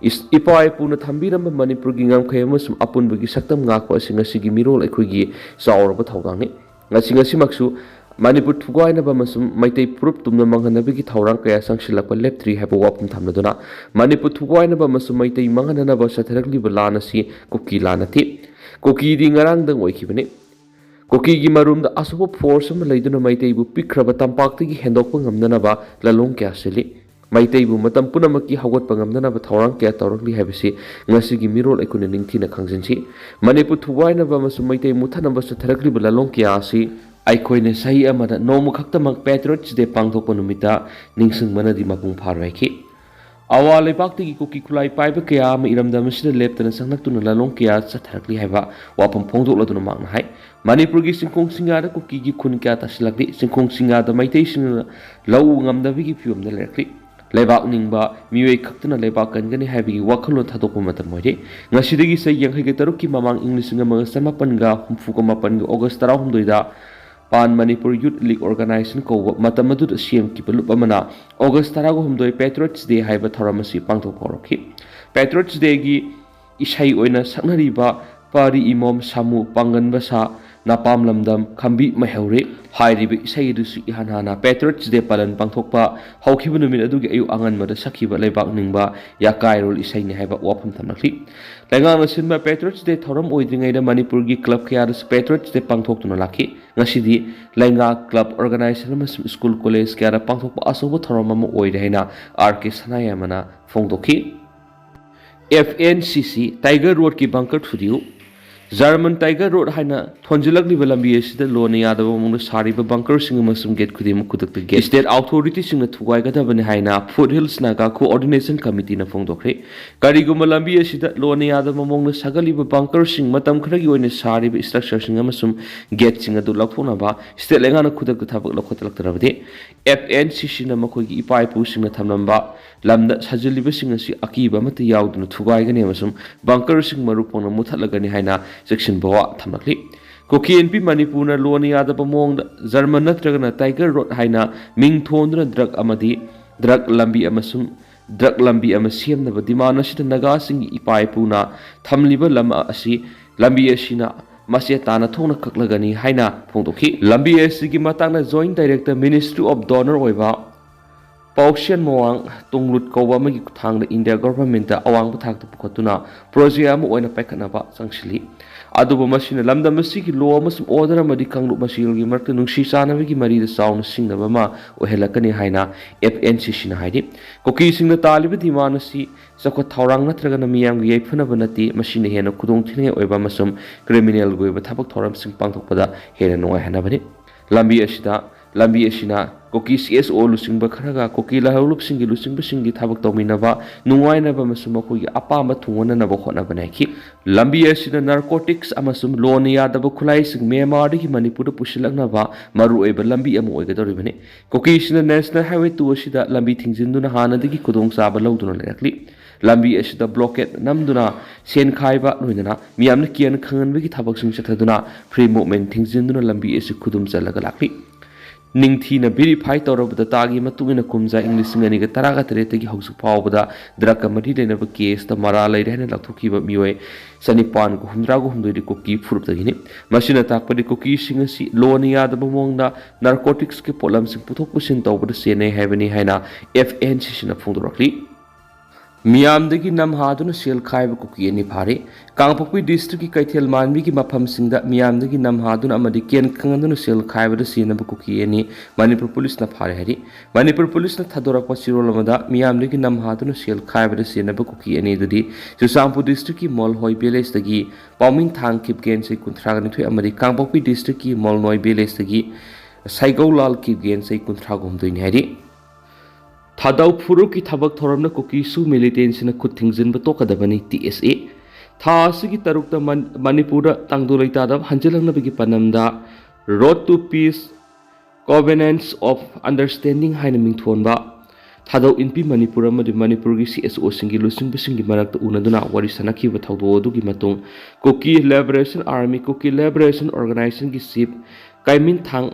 ꯏꯁ-, ꯏꯄꯥ ꯏꯄꯨꯅ ꯊꯝꯕꯤꯔꯝꯕ ꯃꯅꯤꯄꯨꯔꯒꯤ ꯉꯝꯈꯩ ꯑꯃꯁꯨꯡ ꯑꯄꯨꯟꯕꯒꯤ ꯁꯛꯇꯝ ꯉꯥꯛꯄ ꯑꯁꯤ ꯉꯁꯤꯒꯤ ꯃꯤꯔꯣꯜ ꯑꯩꯈꯣꯏꯒꯤ ꯆꯥꯎꯔꯕ ꯊꯧꯗꯥꯡꯅꯤ꯫ ꯉꯁꯤ, ꯉꯁꯤꯃꯛꯁꯨ ꯃꯅꯤꯄꯨꯔ ꯊꯨꯒꯥꯏꯅꯕ ꯑꯃꯁꯨꯡ ꯃꯩꯇꯩ ꯐꯨꯔꯨꯞ ꯇꯨꯝꯅ ꯃꯥꯡꯍꯟꯅꯕꯒꯤ ꯊꯧꯔꯥꯡ ꯀꯌꯥ ꯆꯪꯁꯤꯜꯂꯛꯄ ꯂꯦꯞꯇ꯭ꯔꯤ ꯍꯥꯏꯕ ꯋꯥꯐꯝ ꯊꯝꯂꯗꯨꯅ, ꯃꯅꯤꯄꯨꯔ ꯊꯨꯒꯥꯏꯅꯕ ꯑꯃꯁꯨꯡ ꯃꯩꯇꯩ ꯃꯥꯡꯍꯟꯅꯅꯕ ꯆꯠꯊꯔꯛꯂꯤꯕ ꯂꯥꯟ ꯑꯁꯤ ꯀꯨꯀꯤ ꯂꯥꯟ ꯅꯠꯇꯦ꯫ ꯀꯨꯀꯤꯗꯤ ꯉꯔꯥꯡꯗꯪ ꯑꯣꯏꯈꯤꯕꯅꯤ꯫ ꯀꯨꯀꯤꯒꯤ ꯃꯔꯨꯝꯗ ꯑꯆꯧꯕ ꯐꯣꯔꯁ ꯑꯃ ꯂꯩꯗꯨꯅ ꯃꯩꯇꯩꯕꯨ ꯄꯤꯛꯈ꯭ꯔꯕ ꯇꯝꯄꯥꯛꯇꯒꯤ ꯍꯦꯟꯗꯣꯛꯄ ꯉꯝꯅꯅꯕ ꯂꯥꯂꯣꯡ ꯀꯌꯥ ꯁꯤꯜꯂꯤ꯫ ꯃꯩꯇꯩꯕꯨ ꯃꯇꯝ ꯄꯨꯝꯅꯃꯛꯀꯤ ꯍꯧꯒꯠꯄ ꯉꯝꯅꯅꯕ ꯊꯧꯔꯥꯡ ꯀꯌꯥ ꯇꯧꯔꯛꯂꯤ ꯍꯥꯏꯕꯁꯤ ꯉꯁꯤꯒꯤ ꯃꯤꯔꯣꯜ ꯑꯩꯈꯣꯏꯅ ꯅꯤꯡꯊꯤꯅ ꯈꯪꯖꯤꯟꯁꯤ꯫ ꯃꯅꯤꯄꯨꯔ ꯊꯨꯒꯥꯏꯅꯕ ꯑꯃꯁꯨꯡ ꯃꯩꯇꯩ ꯃꯨꯠꯊꯠꯅꯕ ꯆꯠꯊꯔꯛꯂꯤꯕ ꯂꯥꯂꯣꯡ ꯀꯌꯥ ꯑꯁꯤ ꯑꯩꯈꯣꯏꯅ ꯆꯍꯤ ꯑꯃꯗ ꯅꯣꯡꯃ ꯈꯛꯇꯃꯛ Patriots Day ꯄꯥꯡꯊꯣꯛꯄ ꯅꯨꯃꯤꯠꯇ ꯅꯤꯡꯁꯤꯡꯕꯅꯗꯤ ꯃꯄꯨꯡ ꯐꯥꯔꯣꯏꯈꯤ꯫ ꯑꯋꯥ ꯂꯩꯕꯥꯛꯇꯒꯤ ꯀꯨꯀꯤ ꯈꯨꯠꯂꯥꯏ ꯄꯥꯏꯕ ꯀꯌꯥ ꯑꯃ ꯏꯔꯝꯗꯝ ꯑꯁꯤꯗ ꯂꯦꯞꯇꯅ ꯆꯪꯂꯛꯇꯨꯅ ꯂꯥꯂꯣꯡ ꯀꯌꯥ ꯆꯠꯊꯔꯛꯂꯤ ꯍꯥꯏꯕ ꯋꯥꯐꯝ ꯐꯣꯡꯗꯣꯛꯂꯗꯨꯅ ꯃꯍꯥꯛꯅ ꯍꯥꯏ, ꯃꯅꯤꯄꯨꯔꯒꯤ ꯆꯤꯡꯈꯣꯡ ꯆꯤꯡꯌꯥꯗ ꯀꯨꯀꯤꯒꯤ ꯈꯨꯟ ꯀꯌꯥ ꯇꯥꯁꯤꯜꯂꯛꯂꯤ꯫ ꯆꯤꯡꯈꯣꯡ ꯆꯤꯡꯌꯥꯗ ꯃꯩꯇꯩꯁꯤꯡꯅ ꯂꯧ ꯎ ꯉꯝꯗꯕꯒꯤ ꯐꯤꯕꯝꯗ ꯂꯩꯔꯛꯂꯤ꯫ ꯂꯩꯕꯥꯛ ꯅꯤꯡꯕ ꯃꯤꯑꯣꯏ ꯈꯛꯇꯅ ꯂꯩꯕꯥꯛ ꯀꯟꯒꯅꯤ ꯍꯥꯏꯕꯒꯤ ꯋꯥꯈꯜꯂꯣꯟ ꯊꯥꯗꯣꯛꯄ ꯃꯇꯝ ꯑꯣꯏꯔꯦ꯫ ꯉꯁꯤꯗꯒꯤ ꯆꯍꯤ ꯌꯥꯡꯈꯩꯒꯤ ꯇꯔꯨꯛꯀꯤ ꯃꯃꯥꯡ, ꯏꯪ ꯂꯤꯁꯤꯡ ꯑꯃꯒ ꯆꯃꯥꯄꯟꯒ ꯍꯨꯝꯐꯨꯒ ꯃꯥꯄꯟꯒꯤ August ꯇꯔꯥꯍꯨꯝꯗꯣꯏꯗ Pan Manipur Youth League Organization ꯀꯧꯕ ꯃꯇꯝ ꯑꯗꯨꯗ ꯁꯦꯝꯈꯤꯕ ꯂꯨꯞ ꯑꯃꯅ August ꯇꯔꯥꯍꯨꯝꯗꯣꯏ Patriots Day ꯍꯥꯏꯕ ꯊꯧꯔꯝ ꯑꯁꯤ ꯄꯥꯡꯊꯣꯛꯄ ꯍꯧꯔꯛꯈꯤ꯫ Patriots Day ꯒꯤ ꯏꯁꯩ ꯑꯣꯏꯅ ꯁꯛꯅꯔꯤꯕ ꯄꯥꯔꯤ ꯏꯃꯣꯝ ꯁꯥꯃꯨ ꯄꯥꯡꯒꯟꯕ ꯁꯥ ꯅꯄꯥꯝ ꯂꯝꯗꯝ ꯈꯝꯕꯤ ꯃꯩꯍꯧꯔꯦ ꯍꯥꯏꯔꯤꯕ ꯏꯁꯩ ꯑꯗꯨꯁꯨ ꯏꯍꯥꯟ ꯍꯥꯟꯅ Patriots Day ꯄꯥꯂꯟ ꯄꯥꯡꯊꯣꯛꯄ ꯍꯧꯈꯤꯕ ꯅꯨꯃꯤꯠ ꯑꯗꯨꯒꯤ ꯑꯌꯨꯛ ꯑꯉꯟꯕꯗ ꯁꯛꯈꯤꯕ ꯂꯩꯕꯥꯛ ꯅꯤꯡꯕ ꯌꯥꯀꯥꯏꯔꯣꯜ ꯏꯁꯩꯅꯤ ꯍꯥꯏꯕ ꯋꯥꯐꯝ ꯊꯝꯂꯛꯂꯤ꯫ ꯂꯩꯉꯥꯛꯅ ꯁꯤꯟꯕ Patriots Day ꯊꯧꯔꯝ ꯑꯣꯏꯗ꯭ꯔꯤꯉꯩꯗ ꯃꯅꯤꯄꯨꯔꯒꯤ ꯀ꯭ꯂꯕ ꯀꯌꯥꯗꯁꯨ Patriots Day ꯄꯥꯡꯊꯣꯛꯇꯨꯅ ꯂꯥꯛꯈꯤ꯫ ꯉꯁꯤꯗꯤ ꯂꯩꯉꯥꯛ, ꯀ꯭ꯂꯕ, ꯑꯣꯔꯒꯅꯥꯏꯖꯦꯁꯟ ꯑꯃꯁꯨꯡ ꯁ꯭ꯀꯨꯜ ꯀꯣꯂꯦꯖ ꯀꯌꯥꯗ ꯄꯥꯡꯊꯣꯛꯄ ꯑꯆꯧꯕ ꯊꯧꯔꯝ ꯑꯃ ꯑꯣꯏꯔꯦ ꯍꯥꯏꯅ ꯑꯥꯔ ꯀꯦ ꯁꯅꯥꯌꯥꯏꯃꯅ ꯐꯣꯡꯗꯣꯛꯈꯤ꯫ F N C C Tiger Road ꯀꯤ ꯕꯪꯀꯔ ꯊꯨꯗꯦꯛꯎ꯫ ꯖꯔꯃꯟ Tiger Road ꯍꯥꯏꯅ ꯊꯣꯟꯖꯤꯜꯂꯛꯂꯤꯕ ꯂꯝꯕꯤ ꯑꯁꯤꯗ ꯂꯣꯟꯅ ꯌꯥꯗꯕ ꯃꯑꯣꯡꯗ ꯁꯥꯔꯤꯕ ꯕꯪꯀꯔꯁꯤꯡ ꯑꯃꯁꯨꯡ ꯒꯦꯠ ꯈꯨꯗꯤꯡꯃꯛ ꯈꯨꯗꯛꯇ ꯒꯦꯠ ꯁ꯭ꯇꯦꯠ ꯑꯣꯊꯣꯔꯤꯇꯤꯁꯤꯡꯅ ꯊꯨꯒꯥꯏꯒꯗꯕꯅꯤ ꯍꯥꯏꯅ Foothills Naga Coordination Committee ꯅ ꯐꯣꯡꯗꯣꯛꯈ꯭ꯔꯦ꯫ ꯀꯔꯤꯒꯨꯝꯕ ꯂꯝꯕꯤ ꯑꯁꯤꯗ ꯂꯣꯟꯅ ꯌꯥꯗꯕ ꯃꯑꯣꯡꯗ ꯁꯥꯒꯠꯂꯤꯕ ꯕꯪꯀꯔꯁꯤꯡ, ꯃꯇꯝ ꯈꯔꯒꯤ ꯑꯣꯏꯅ ꯁꯥꯔꯤꯕ ꯁ꯭ꯇ꯭ꯔꯛꯆꯔꯁꯤꯡ ꯑꯃꯁꯨꯡ ꯒꯦꯠꯁꯤꯡ ꯑꯗꯨ ꯂꯧꯊꯣꯛꯅꯕ ꯁ꯭ꯇꯦꯠ ꯂꯩꯉꯥꯛꯅ ꯈꯨꯗꯛꯇ ꯊꯕꯛ ꯂꯧꯈꯠꯂꯛꯇ꯭ꯔꯕꯗꯤ F N C C ꯅ ꯃꯈꯣꯏꯒꯤ ꯏꯄꯥ ꯏꯄꯨꯁꯤꯡꯅ ꯊꯝꯂꯝꯕ ꯂꯝꯗ ꯁꯥꯖꯤꯜꯂꯤꯕꯁꯤꯡ ꯑꯁꯤ ꯑꯀꯤꯕ ꯑꯃꯠꯇ ꯌꯥꯎꯗꯅ ꯊꯨꯒꯥꯏꯒꯅꯤ ꯑꯃꯁꯨꯡ ꯕꯪꯀꯔꯁꯤꯡ ꯃꯔꯨ ꯐꯪꯅ ꯃꯨꯠꯊꯠꯂꯒꯅꯤ ꯍꯥꯏꯅ ꯆꯦꯛꯁꯤꯟꯕ ꯋꯥ ꯊꯝꯂꯛꯂꯤ꯫ ꯀꯨꯀꯤ ꯏꯟꯄꯤ ꯃꯅꯤꯄꯨꯔꯅ ꯂꯣꯟꯅ ꯌꯥꯗꯕ ꯃꯑꯣꯡꯗ ꯖꯔꯃꯟ ꯅꯠꯇ꯭ꯔꯒꯅ Tiger Road ꯍꯥꯏꯅ ꯃꯤꯡ ꯊꯣꯟꯗꯨꯅ ꯗ꯭ꯔꯒ ꯑꯃꯗꯤ ꯗ꯭ꯔꯒ ꯂꯝꯕꯤ ꯑꯃꯁꯨꯡ ꯗ꯭ꯔꯒ ꯂꯝꯕꯤ ꯑꯃ ꯁꯦꯝꯅꯕ ꯗꯤꯃꯥꯟ ꯑꯁꯤꯗ ꯅꯥꯒꯥꯁꯤꯡꯒꯤ ꯏꯄꯥ ꯏꯄꯨꯅ ꯊꯝꯂꯤꯕ ꯂꯝ ꯑꯁꯤ, ꯂꯝꯕꯤ ꯑꯁꯤꯅ ꯃꯆꯦꯠ ꯇꯥꯅ ꯊꯣꯛꯅ ꯀꯛꯂꯒꯅꯤ ꯍꯥꯏꯅ ꯐꯣꯡꯗꯣꯛꯈꯤ꯫ ꯂꯝꯕꯤ ꯑꯁꯤꯒꯤ ꯃꯇꯥꯡꯗ Joint Director, Ministry of Donor ꯑꯣꯏꯕ ꯄꯥꯎꯁꯦꯟ ꯃꯋꯥꯡ ꯇꯨꯡꯂꯨꯠ ꯀꯧꯕ ꯑꯃꯒꯤ ꯈꯨꯠꯊꯥꯡꯗ ꯏꯟꯗꯤꯌꯥ ꯒꯚꯔꯟꯃꯦꯟꯠꯇ ꯑꯋꯥꯡꯕ ꯊꯥꯛꯇ ꯄꯨꯈꯠꯇꯨꯅ ꯄ꯭ꯔꯣꯖꯦꯛ ꯑꯃ ꯑꯣꯏꯅ ꯄꯥꯏꯈꯠꯅꯕ ꯆꯪꯁꯤꯜꯂꯤ꯫ ꯑꯗꯨꯕꯨ ꯃꯁꯤꯅ ꯂꯝꯗꯝ ꯑꯁꯤꯒꯤ ꯂꯣ ꯑꯃꯁꯨꯡ ꯑꯣꯔꯗꯔ ꯑꯃꯗꯤ ꯀꯥꯡꯂꯨꯞ ꯃꯁꯦꯜꯒꯤ ꯃꯔꯛꯇ ꯅꯨꯡꯁꯤ ꯆꯥꯟꯅꯕꯒꯤ ꯃꯔꯤꯗ ꯆꯥꯎꯅ ꯁꯤꯡꯅꯕ ꯑꯃ ꯑꯣꯏꯍꯜꯂꯛꯀꯅꯤ ꯍꯥꯏꯅ F N C Cꯅ ꯍꯥꯏꯔꯤ꯫ ꯀꯨꯀꯤꯁꯤꯡꯅ ꯇꯥꯜꯂꯤꯕ ꯗꯤꯃꯥꯟ ꯑꯁꯤ ꯆꯥꯎꯈꯠ ꯊꯧꯔꯥꯡ ꯅꯠꯇ꯭ꯔꯒꯅ ꯃꯤꯌꯥꯝꯒꯤ ꯌꯥꯏꯐꯅꯕ ꯅꯠꯇꯦ, ꯃꯁꯤꯅ ꯍꯦꯟꯅ ꯈꯨꯗꯣꯡꯊꯤꯅꯤꯡꯉꯥꯏ ꯑꯣꯏꯕ ꯑꯃꯁꯨꯡ ꯀ꯭ꯔꯤꯃꯤꯅꯦꯜꯒꯤ ꯑꯣꯏꯕ ꯊꯕꯛ ꯊꯧꯔꯝꯁꯤꯡ ꯄꯥꯡꯊꯣꯛꯄꯗ ꯍꯦꯟꯅ ꯅꯨꯡꯉꯥꯏꯍꯟꯅꯕꯅꯤ꯫ ꯂꯝꯕꯤ ꯑꯁꯤꯗ ꯂꯝꯕꯤ ꯑꯁꯤꯅ ꯀꯨꯀꯤ C S O ꯂꯨꯆꯤꯡꯕ ꯈꯔꯒ ꯀꯨꯀꯤ ꯂꯍꯧꯂꯨꯞꯁꯤꯡꯒꯤ ꯂꯨꯆꯤꯡꯕꯁꯤꯡꯒꯤ ꯊꯕꯛ ꯇꯧꯃꯤꯟꯅꯕ ꯅꯨꯡꯉꯥꯏꯅꯕ ꯑꯃꯁꯨꯡ ꯃꯈꯣꯏꯒꯤ ꯑꯄꯥꯝꯕ ꯊꯨꯡꯍꯟꯅꯅꯕ ꯍꯣꯠꯅꯕꯅ ꯍꯥꯏꯈꯤ꯫ ꯂꯝꯕꯤ ꯑꯁꯤꯅ ꯅꯥꯔꯀꯣꯇꯤꯛꯁ ꯑꯃꯁꯨꯡ ꯂꯣꯅ ꯌꯥꯗꯕ ꯈꯨꯠꯂꯥꯏꯁꯤꯡ ꯃ꯭ꯌꯥꯟꯃꯥꯔꯗꯒꯤ ꯃꯅꯤꯄꯨꯔꯗ ꯄꯨꯁꯤꯜꯂꯛꯅꯕ ꯃꯔꯨꯑꯣꯏꯕ ꯂꯝꯕꯤ ꯑꯃ ꯑꯣꯏꯒꯗꯧꯔꯤꯕꯅꯤ꯫ ꯀꯨꯀꯤꯁꯤꯡꯅ National Highway two ꯑꯁꯤꯗ ꯂꯝꯕꯤ ꯊꯤꯡꯖꯤꯟꯗꯨꯅ ꯍꯥꯟꯅꯗꯒꯤ ꯈꯨꯗꯣꯡꯆꯥꯕ ꯂꯧꯗꯨꯅ ꯂꯩꯔꯛꯂꯤ꯫ ꯂꯝꯕꯤ ꯑꯁꯤꯗ ꯕ꯭ꯂꯣꯀꯦꯠ ꯅꯝꯗꯨꯅ ꯁꯦꯟ ꯈꯥꯏꯕ ꯂꯣꯏꯅꯅ ꯃꯤꯌꯥꯝꯅ ꯀꯤꯍꯟ ꯈꯪꯍꯟꯕꯒꯤ ꯊꯕꯛꯁꯤꯡ ꯆꯠꯊꯗꯨꯅ ꯐ꯭ꯔꯤ ꯃꯨꯚꯃꯦꯟꯠ ꯊꯤꯡꯖꯤꯟꯗꯨꯅ ꯂꯝꯕꯤ ꯑꯁꯤ ꯈꯨꯗꯨꯝ ꯆꯜꯂꯒ ꯂꯥꯛꯂꯤ꯫ ꯅꯤꯡꯊꯤꯅ ꯚꯦꯔꯤꯐꯥꯏ ꯇꯧꯔꯕ ꯗꯇꯥꯒꯤ ꯃꯇꯨꯡ ꯏꯟꯅ ꯀꯨꯝꯖꯥ ꯏꯪ ꯂꯤꯁꯤꯡ ꯑꯅꯤꯒ ꯇꯔꯥꯒ ꯇꯔꯦꯠꯇꯒꯤ ꯍꯧꯖꯤꯛ ꯐꯥꯎꯕꯗ ꯗ꯭ꯔꯒꯀ ꯃꯔꯤ ꯂꯩꯅꯕ ꯀꯦꯁꯇ ꯃꯔꯥꯜ ꯂꯩꯔꯦ ꯍꯥꯏꯅ ꯂꯥꯎꯊꯣꯛꯈꯤꯕ ꯃꯤꯑꯣꯏ ꯆꯅꯤꯄꯥꯟꯒ ꯍꯨꯝꯗ꯭ꯔꯥꯒ ꯍꯨꯝꯗꯣꯏꯗꯤ ꯀꯨꯀꯤ ꯐꯨꯔꯨꯞꯇꯒꯤꯅꯤ꯫ ꯃꯁꯤꯅ ꯇꯥꯛꯄꯗꯤ ꯀꯨꯀꯤꯁꯤꯡ ꯑꯁꯤ ꯂꯣꯅ ꯌꯥꯗꯕ ꯃꯑꯣꯡꯗ ꯅꯥꯔꯀꯣꯇꯤꯛꯁꯀꯤ ꯄꯣꯠꯂꯝꯁꯤꯡ ꯄꯨꯊꯣꯛ ꯄꯨꯁꯤꯟ ꯇꯧꯕꯗ ꯆꯦꯟꯅꯩ ꯍꯥꯏꯕꯅꯤ ꯍꯥꯏꯅ F N C Cꯅ ꯐꯣꯡꯗꯣꯔꯛꯂꯤ꯫ ꯃꯤꯌꯥꯝꯗꯒꯤ ꯅꯝ ꯍꯥꯗꯨꯅ ꯁꯦꯜ ꯈꯥꯏꯕ ꯀꯨꯀꯤ ꯑꯅꯤ ꯐꯥꯔꯦ꯫ ꯀꯥꯡꯄꯣꯛꯄꯤ ꯗꯤꯁꯇ꯭ꯔꯤꯛꯀꯤ ꯀꯩꯊꯦꯜ ꯃꯥꯟꯕꯤꯒꯤ ꯃꯐꯝꯁꯤꯡꯗ ꯃꯤꯌꯥꯝꯗꯒꯤ ꯅꯝ ꯍꯥꯗꯨꯅ ꯑꯃꯗꯤ ꯀꯦꯟ ꯈꯪꯍꯟꯗꯨꯅ ꯁꯦꯜ ꯈꯥꯏꯕꯗ ꯆꯦꯟꯅꯕ ꯀꯨꯀꯤ ꯑꯅꯤ ꯃꯅꯤꯄꯨꯔ ꯄꯨꯂꯤꯁꯅ ꯐꯥꯔꯦ ꯍꯥꯏꯔꯤ꯫ ꯃꯅꯤꯄꯨꯔ ꯄꯨꯂꯤꯁꯅ ꯊꯥꯗꯣꯔꯛꯄ ꯆꯦꯔꯣꯜ ꯑꯃꯗ ꯃꯤꯌꯥꯝꯗꯒꯤ ꯅꯝ ꯍꯥꯗꯨꯅ ꯁꯦꯜ ꯈꯥꯏꯕꯗ ꯆꯦꯟꯅꯕ ꯀꯨꯀꯤ ꯑꯅꯤ ꯑꯗꯨꯗꯤ ꯆꯨꯔꯆꯥꯟꯄꯨꯔ ꯗꯤꯁꯇ꯭ꯔꯤꯛꯀꯤ ꯃꯣꯜꯍꯣꯏ ꯚꯤꯂꯦꯖꯇꯒꯤ ꯄꯥꯎꯃꯤꯟꯊꯥꯡ ꯀꯤꯞꯒꯦꯟ ꯆꯍꯤ ꯀꯨꯟꯊ꯭ꯔꯥꯒ ꯅꯤꯊꯣꯏ ꯑꯃꯗꯤ ꯀꯥꯡꯄꯣꯛꯄꯤ ꯗꯤꯁꯇ꯭ꯔꯤꯛꯀꯤ ꯃꯣꯜꯅꯣꯏ ꯚꯤꯂꯦꯖꯇꯒꯤ ꯁꯥꯏꯒꯧꯂꯥꯜ ꯀꯤꯞꯒꯦꯟ ꯆꯍꯤ ꯀꯨꯟꯊ꯭ꯔꯥꯒ ꯍꯨꯝꯗꯣꯏꯅꯤ ꯍꯥꯏꯔꯤ꯫ ꯊꯥꯗꯧ ꯐꯨꯔꯨꯞꯀꯤ ꯊꯕꯛ ꯊꯧꯔꯝꯅ ꯀꯨꯀꯤꯁꯨ ꯃꯤꯂꯤꯇꯦꯟꯁꯤꯅ ꯈꯨꯠ ꯊꯤꯡꯖꯤꯟꯕ ꯇꯣꯛꯀꯗꯕꯅꯤ, T S A꯫ ꯊꯥ ꯑꯁꯤꯒꯤ ꯇꯔꯨꯛꯇ ꯃꯟ-, ꯃꯅꯤꯄꯨꯔꯗ ꯇꯥꯡꯗꯨ ꯂꯩꯇꯥꯗꯕ ꯍꯟꯖꯤꯜꯂꯛꯅꯕꯒꯤ ꯄꯥꯟꯗꯝꯗ Road to Peace, Covenants of Understanding ꯍꯥꯏꯅ ꯃꯤꯡꯊꯣꯟꯕ ꯊꯥꯗꯧ ꯏꯟꯄꯤ ꯃꯅꯤꯄꯨꯔ ꯑꯃꯗꯤ ꯃꯅꯤꯄꯨꯔꯒꯤ C S Oꯁꯤꯡꯒꯤ ꯂꯨꯆꯤꯡꯕꯁꯤꯡꯒꯤ ꯃꯔꯛꯇ ꯎꯅꯗꯨꯅ ꯋꯥꯔꯤ ꯁꯥꯟꯅꯈꯤꯕ ꯊꯧꯗꯣꯛ ꯑꯗꯨꯒꯤ ꯃꯇꯨꯡ Kuki Liberation Army, Kuki Liberation Organizationꯒꯤ chief ꯀꯥꯏꯃꯤꯟꯊꯥꯡ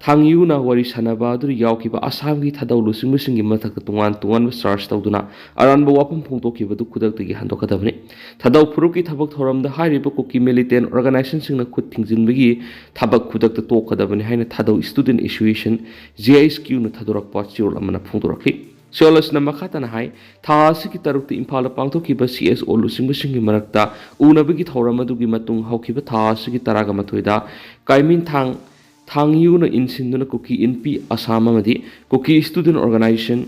ꯊꯥꯡꯌꯨꯅ ꯋꯥꯔꯤ ꯁꯥꯟꯅꯕ ꯑꯗꯨꯗ ꯌꯥꯎꯈꯤꯕ ꯑꯁꯥꯝꯒꯤ ꯊꯥꯗꯧ ꯂꯨꯆꯤꯡꯕꯁꯤꯡꯒꯤ ꯃꯊꯛꯇ ꯇꯣꯉꯥꯟ ꯇꯣꯉꯥꯟꯕ ꯆꯥꯔꯖ ꯇꯧꯗꯨꯅ ꯑꯔꯥꯟꯕ ꯋꯥꯐꯝ ꯐꯣꯡꯗꯣꯛꯈꯤꯕꯗꯨ ꯈꯨꯗꯛꯇꯒꯤ ꯍꯟꯗꯣꯛꯀꯗꯕꯅꯤ꯫ ꯊꯥꯗꯧ ꯐꯨꯔꯨꯞꯀꯤ ꯊꯕꯛ ꯊꯧꯔꯝꯗ ꯍꯥꯏꯔꯤꯕ ꯀꯨꯀꯤ ꯃꯤꯂꯤꯇꯦꯟ ꯑꯣꯔꯒꯅꯥꯏꯖꯦꯁꯟꯁꯤꯡꯅ ꯈꯨꯠ ꯊꯤꯡꯖꯤꯟꯕꯒꯤ ꯊꯕꯛ ꯈꯨꯗꯛꯇ ꯇꯣꯛꯀꯗꯕꯅꯤ ꯍꯥꯏꯅ ꯊꯥꯗꯧ ꯏꯁꯇꯨꯗꯦꯟ ꯑꯦꯁꯣꯁꯤꯌꯦꯁꯟ, ꯖꯤ ꯑꯥꯏ ꯑꯦꯁ ꯀ꯭ꯌꯨꯅ ꯊꯥꯗꯣꯔꯛꯄ ꯆꯦꯔꯣꯜ ꯑꯃꯅ ꯐꯣꯡꯗꯣꯔꯛꯂꯤ꯫ ꯆꯦꯔꯣꯜ ꯑꯁꯤꯅ ꯃꯈꯥ ꯇꯥꯅ ꯍꯥꯏ, ꯊꯥ ꯑꯁꯤꯒꯤ ꯇꯔꯨꯛꯇ ꯏꯝꯐꯥꯜꯗ ꯄꯥꯡꯊꯣꯛꯈꯤꯕ ꯁꯤ ꯑꯦꯁ ꯑꯣ ꯂꯨꯆꯤꯡꯕꯁꯤꯡꯒꯤ ꯃꯔꯛꯇ ꯎꯅꯕꯒꯤ ꯊꯧꯔꯝ ꯑꯗꯨꯒꯤ ꯃꯇꯨꯡ ꯍꯧꯈꯤꯕ ꯊꯥ ꯑꯁꯤꯒꯤ ꯇꯔꯥꯒ ꯃꯥꯊꯣꯏꯗ ꯀꯥꯏꯃꯤꯟꯊꯥꯡ ꯊꯥꯡꯌꯨꯅ ꯏꯟꯁꯤꯟꯗꯨꯅ ꯀꯨꯀꯤ ꯏꯟꯄꯤ ꯑꯁꯥꯝ ꯑꯃꯗꯤ ꯀꯨꯀꯤ ꯏꯁꯇꯨꯗꯦꯟ ꯑꯣꯔꯒꯅꯥꯏꯖꯦꯁꯟ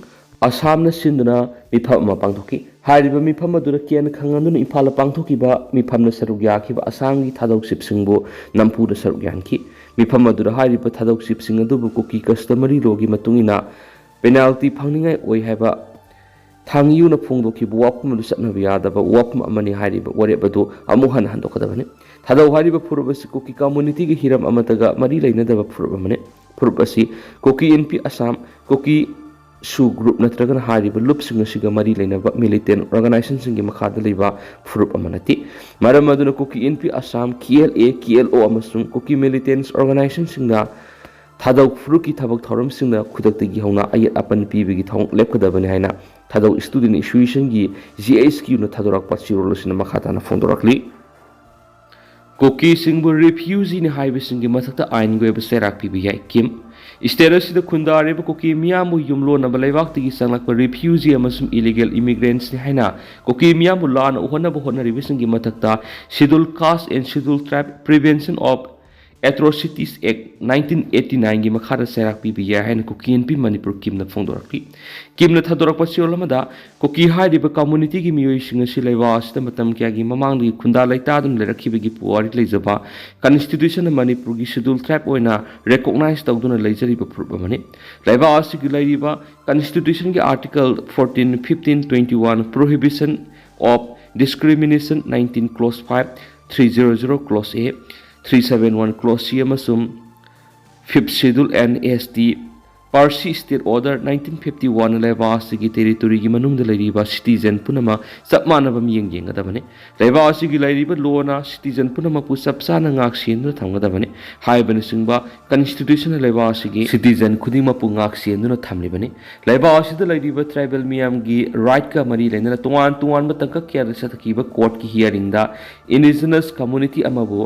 ꯑꯁꯥꯝꯅ ꯁꯤꯟꯗꯨꯅ ꯃꯤꯐꯝ ꯑꯃ ꯄꯥꯡꯊꯣꯛꯈꯤ꯫ ꯍꯥꯏꯔꯤꯕ ꯃꯤꯐꯝ ꯑꯗꯨꯗ ꯀꯦꯟ ꯈꯪꯍꯟꯗꯨꯅ ꯏꯝꯐꯥꯜꯗ ꯄꯥꯡꯊꯣꯛꯈꯤꯕ ꯃꯤꯐꯝꯗ ꯁꯔꯨꯛ ꯌꯥꯈꯤꯕ ꯑꯁꯥꯝꯒꯤ ꯊꯥꯗꯧ ꯆꯤꯞꯁꯤꯡꯕꯨ ꯅꯝꯐꯨꯗ ꯁꯔꯨꯛ ꯌꯥꯍꯟꯈꯤ꯫ ꯃꯤꯐꯝ ꯑꯗꯨꯗ ꯍꯥꯏꯔꯤꯕ ꯊꯥꯗꯧ ꯆꯤꯞꯁꯤꯡ ꯑꯗꯨꯕꯨ ꯀꯨꯀꯤ ꯀꯁꯇꯃꯔꯤ ꯂꯣꯒꯤ ꯃꯇꯨꯡ ꯏꯟꯅ ꯄꯦꯅꯥꯜꯇꯤ ꯐꯪꯅꯤꯡꯉꯥꯏ ꯑꯣꯏ ꯍꯥꯏꯕ ꯊꯥꯡꯌꯨꯅ ꯐꯣꯡꯗꯣꯛꯈꯤꯕ ꯋꯥꯐꯝ ꯑꯗꯨ ꯆꯠꯅꯕ ꯌꯥꯗꯕ ꯋꯥꯐꯝ ꯑꯃꯅꯤ ꯍꯥꯏꯔꯤꯕ ꯋꯥꯔꯦꯞ ꯑꯗꯨ ꯑꯃꯨꯛ ꯍꯟꯅ ꯍꯟꯗꯣꯛꯀꯗꯕꯅꯤ꯫ ꯊꯥꯗꯧ ꯍꯥꯏꯔꯤꯕ ꯐꯨꯔꯨꯞ ꯑꯁꯤ ꯀꯨꯀꯤ ꯀꯝꯃꯨꯅꯤꯇꯤꯒꯤ ꯍꯤꯔꯝ ꯑꯃꯠꯇꯒ ꯃꯔꯤ ꯂꯩꯅꯗꯕ ꯐꯨꯔꯨꯞ ꯑꯃꯅꯤ꯫ ꯐꯨꯔꯨꯞ ꯑꯁꯤ ꯀꯨꯀꯤ ꯏꯟꯄꯤ ꯑꯁꯥꯝ, ꯀꯨꯀꯤ ꯁꯨ ꯒ꯭ꯔꯨꯞ ꯅꯠꯇ꯭ꯔꯒꯅ ꯍꯥꯏꯔꯤꯕ ꯂꯨꯞꯁꯤꯡ ꯑꯁꯤꯒ ꯃꯔꯤ ꯂꯩꯅꯕ ꯃꯤꯂꯤꯇꯦꯟ ꯑꯣꯔꯒꯅꯥꯏꯖꯦꯁꯟꯁꯤꯡꯒꯤ ꯃꯈꯥꯗ ꯂꯩꯕ ꯐꯨꯔꯨꯞ ꯑꯃ ꯅꯠꯇꯦ꯫ ꯃꯔꯝ ꯑꯗꯨꯅ ꯀꯨꯀꯤ ꯏꯟꯄꯤ ꯑꯁꯥꯝ, ꯀꯦ ꯑꯦꯜ ꯑꯦ, ꯀꯦ ꯑꯦꯜ ꯑꯣ ꯑꯃꯁꯨꯡ ꯀꯨꯀꯤ ꯃꯤꯂꯤꯇꯦꯟꯁ ꯑꯣꯔꯒꯅꯥꯏꯖꯦꯁꯟꯁꯤꯡꯅ ꯊꯥꯗꯧ ꯐꯨꯔꯨꯞꯀꯤ ꯊꯕꯛ ꯊꯧꯔꯝꯁꯤꯡꯗ ꯈꯨꯗꯛꯇꯒꯤ ꯍꯧꯅ ꯑꯌꯦꯠ ꯑꯄꯟ ꯄꯤꯕꯒꯤ ꯊꯧꯑꯣꯡ ꯂꯦꯞꯀꯗꯕꯅꯤ ꯍꯥꯏꯅ ꯊꯥꯗꯧ ꯏꯁꯇꯨꯗꯦꯟ ꯑꯦꯁꯣꯁꯤꯌꯦꯁꯟꯒꯤ, ꯖꯤ ꯑꯦꯁ ꯀ꯭ꯌꯨꯅ ꯊꯥꯗꯣꯔꯛꯄ ꯆꯦꯔꯣꯜ ꯑꯁꯤꯅ ꯃꯈꯥ ꯇꯥꯅ ꯐꯣꯡꯗꯣꯔꯛꯂꯤ꯫ ꯀꯨꯀꯤꯁꯤꯡꯕꯨ ꯔꯤꯐ꯭ꯌꯨꯖꯤꯅꯤ ꯍꯥꯏꯕꯁꯤꯡꯒꯤ ꯃꯊꯛꯇ ꯑꯥꯏꯟꯒꯤ ꯑꯣꯏꯕ ꯆꯩꯔꯥꯛ ꯄꯤꯕ ꯌꯥꯏ꯫ ꯀꯤꯝ, ꯁ꯭ꯇꯦꯠ ꯑꯁꯤꯗ ꯈꯨꯟꯗꯥꯔꯤꯕ ꯀꯨꯀꯤ ꯃꯤꯌꯥꯝꯕꯨ ꯌꯨꯝꯂꯣꯟꯅꯕ ꯂꯩꯕꯥꯛꯇꯒꯤ ꯆꯪꯂꯛꯄ ꯔꯤꯐ꯭ꯌꯨꯖꯤ ꯑꯃꯁꯨꯡ ꯏꯂꯤꯒꯦꯜ ꯏꯃꯤꯒ꯭ꯔꯦꯟꯠꯁꯅꯤ ꯍꯥꯏꯅ ꯀꯨꯀꯤ ꯃꯤꯌꯥꯝꯕꯨ ꯂꯥꯟꯅ ꯎꯍꯟꯅꯕ ꯍꯣꯠꯅꯔꯤꯕꯁꯤꯡꯒꯤ ꯃꯊꯛꯇ Scheduled Caste and Scheduled Tribe Prevention of Atrocities Act nineteen eighty nineꯒꯤ ꯃꯈꯥꯗ ꯆꯩꯔꯥꯛ ꯄꯤꯕ ꯌꯥꯏ ꯍꯥꯏꯅ ꯀꯨꯀꯤ ꯏꯟꯄꯤ ꯃꯅꯤꯄꯨꯔ ꯀꯤꯝꯅ ꯐꯣꯡꯗꯣꯔꯛꯂꯤ꯫ ꯀꯤꯝꯅ ꯊꯥꯗꯣꯔꯛꯄ ꯆꯦꯔꯣꯜ ꯑꯃꯗ, ꯀꯨꯀꯤ ꯍꯥꯏꯔꯤꯕ ꯀꯝꯃꯨꯅꯤꯇꯤꯒꯤ ꯃꯤꯑꯣꯏꯁꯤꯡ ꯑꯁꯤ ꯂꯩꯕꯥꯛ ꯑꯁꯤꯗ ꯃꯇꯝ ꯀꯌꯥꯒꯤ ꯃꯃꯥꯡꯗꯒꯤ ꯈꯨꯟꯗꯥ ꯂꯩꯇꯥꯗꯨꯅ ꯂꯩꯔꯛꯈꯤꯕꯒꯤ ꯄꯨꯋꯥꯔꯤ ꯂꯩꯖꯕ, ꯀꯟꯁꯇꯤꯇ꯭ꯌꯨꯁꯟꯅ ꯃꯅꯤꯄꯨꯔꯒꯤ ꯁꯦꯗꯨꯜ ꯇ꯭ꯔꯥꯏꯕ ꯑꯣꯏꯅ ꯔꯦꯀꯣꯛꯅꯥꯏꯖ ꯇꯧꯗꯨꯅ ꯂꯩꯖꯔꯤꯕ ꯐꯨꯔꯨꯞ ꯑꯃꯅꯤ꯫ ꯂꯩꯕꯥꯛ ꯑꯁꯤꯒꯤ ꯂꯩꯔꯤꯕ ꯀꯟꯁꯇꯤꯇ꯭ꯌꯨꯁꯟꯒꯤ article fourteen, fifteen, twenty one, prohibition of discrimination nineteen, clause five, three zero zero, clause A, three seven one, clause C ꯑꯃꯁꯨꯡ Fifth Schedule, N S T, Percy State Order nineteen fifty one ꯂꯩꯕꯥꯛ ꯑꯁꯤꯒꯤ territoryꯒꯤ ꯃꯅꯨꯡꯗ ꯂꯩꯔꯤꯕ citizen ꯄꯨꯝꯅꯃꯛ ꯆꯞ ꯃꯥꯟꯅꯕ ꯃꯤꯠꯌꯦꯡ ꯌꯦꯡꯒꯗꯕꯅꯤ꯫ ꯂꯩꯕꯥꯛ ꯑꯁꯤꯒꯤ ꯂꯩꯔꯤꯕ lawꯅ citizen ꯄꯨꯝꯅꯃꯛꯄꯨ ꯆꯞ ꯆꯥꯅ ꯉꯥꯛ ꯁꯦꯟꯗꯨꯅ ꯊꯝꯒꯗꯕꯅꯤ꯫ ꯍꯥꯏꯕꯅꯆꯤꯡꯕ constitutionꯅ ꯂꯩꯕꯥꯛ ꯑꯁꯤꯒꯤ citizen ꯈꯨꯗꯤꯡꯃꯛꯄꯨ ꯉꯥꯛ ꯁꯦꯟꯗꯨꯅ ꯊꯝꯂꯤꯕꯅꯤ꯫ ꯂꯩꯕꯥꯛ ꯑꯁꯤꯗ ꯂꯩꯔꯤꯕ tribal ꯃꯤꯌꯥꯝꯒꯤ rightꯀ ꯃꯔꯤ ꯂꯩꯅꯅ ꯇꯣꯉꯥꯟ ꯇꯣꯉꯥꯟꯕ ꯇꯥꯡꯀꯛ ꯀꯌꯥꯗ ꯆꯠꯊꯈꯤꯕ courtꯀꯤ hearingꯗ indigenous community ꯑꯃꯕꯨ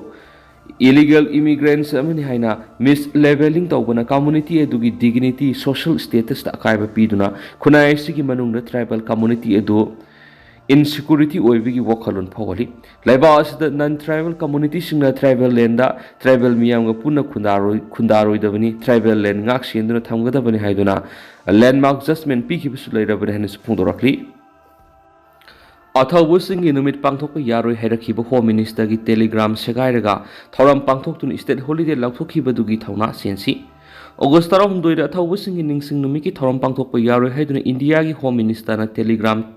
illegal immigrants ꯑꯃꯅꯤ ꯍꯥꯏꯅ mislabeling ꯇꯧꯕꯅ community ꯑꯗꯨꯒꯤ dignity, social statusꯇ ꯑꯀꯥꯏꯕ ꯄꯤꯗꯨꯅ ꯈꯨꯟꯅꯥꯏ ꯑꯁꯤꯒꯤ ꯃꯅꯨꯡꯗ tribal community ꯑꯗꯨ insecurity ꯑꯣꯏꯕꯒꯤ ꯋꯥꯈꯜꯂꯣꯟ ꯐꯥꯎꯍꯜꯂꯤ꯫ ꯂꯩꯕꯥꯛ ꯑꯁꯤꯗ non tribal communityꯁꯤꯡꯅ tribal landꯗ tribal ꯃꯤꯌꯥꯝꯒ ꯄꯨꯟꯅ ꯈꯨꯟꯗꯥꯔꯣꯏ-, ꯈꯨꯟꯗꯥꯔꯣꯏꯗꯕꯅꯤ, tribal land ꯉꯥꯛ ꯁꯦꯟꯗꯨꯅ ꯊꯝꯒꯗꯕꯅꯤ ꯍꯥꯏꯗꯨꯅ landmark judgment ꯄꯤꯈꯤꯕꯁꯨ ꯂꯩꯔꯕꯅꯤ ꯍꯥꯏꯅꯁꯨ ꯐꯣꯡꯗꯣꯔꯛꯂꯤ꯫ ꯑꯊꯧꯕꯁꯤꯡꯒꯤ ꯅꯨꯃꯤꯠ ꯄꯥꯡꯊꯣꯛꯄ ꯌꯥꯔꯣꯏ ꯍꯥꯏꯔꯛꯈꯤꯕ Home Ministerꯒꯤ telegram ꯁꯦꯒꯥꯏꯔꯒ ꯊꯧꯔꯝ ꯄꯥꯡꯊꯣꯛꯇꯨꯅ state holiday ꯂꯥꯎꯊꯣꯛꯈꯤꯕꯗꯨꯒꯤ ꯊꯧꯅꯥ ꯆꯦꯟꯁꯤ꯫ August ꯇꯔꯥꯍꯨꯝꯗꯣꯏꯗ ꯑꯊꯧꯕꯁꯤꯡꯒꯤ ꯅꯤꯡꯁꯤꯡ ꯅꯨꯃꯤꯠꯀꯤ ꯊꯧꯔꯝ ꯄꯥꯡꯊꯣꯛꯄ ꯌꯥꯔꯣꯏ ꯍꯥꯏꯗꯨꯅ ꯏꯟꯗꯤꯌꯥꯒꯤ Home Ministerꯅ telegram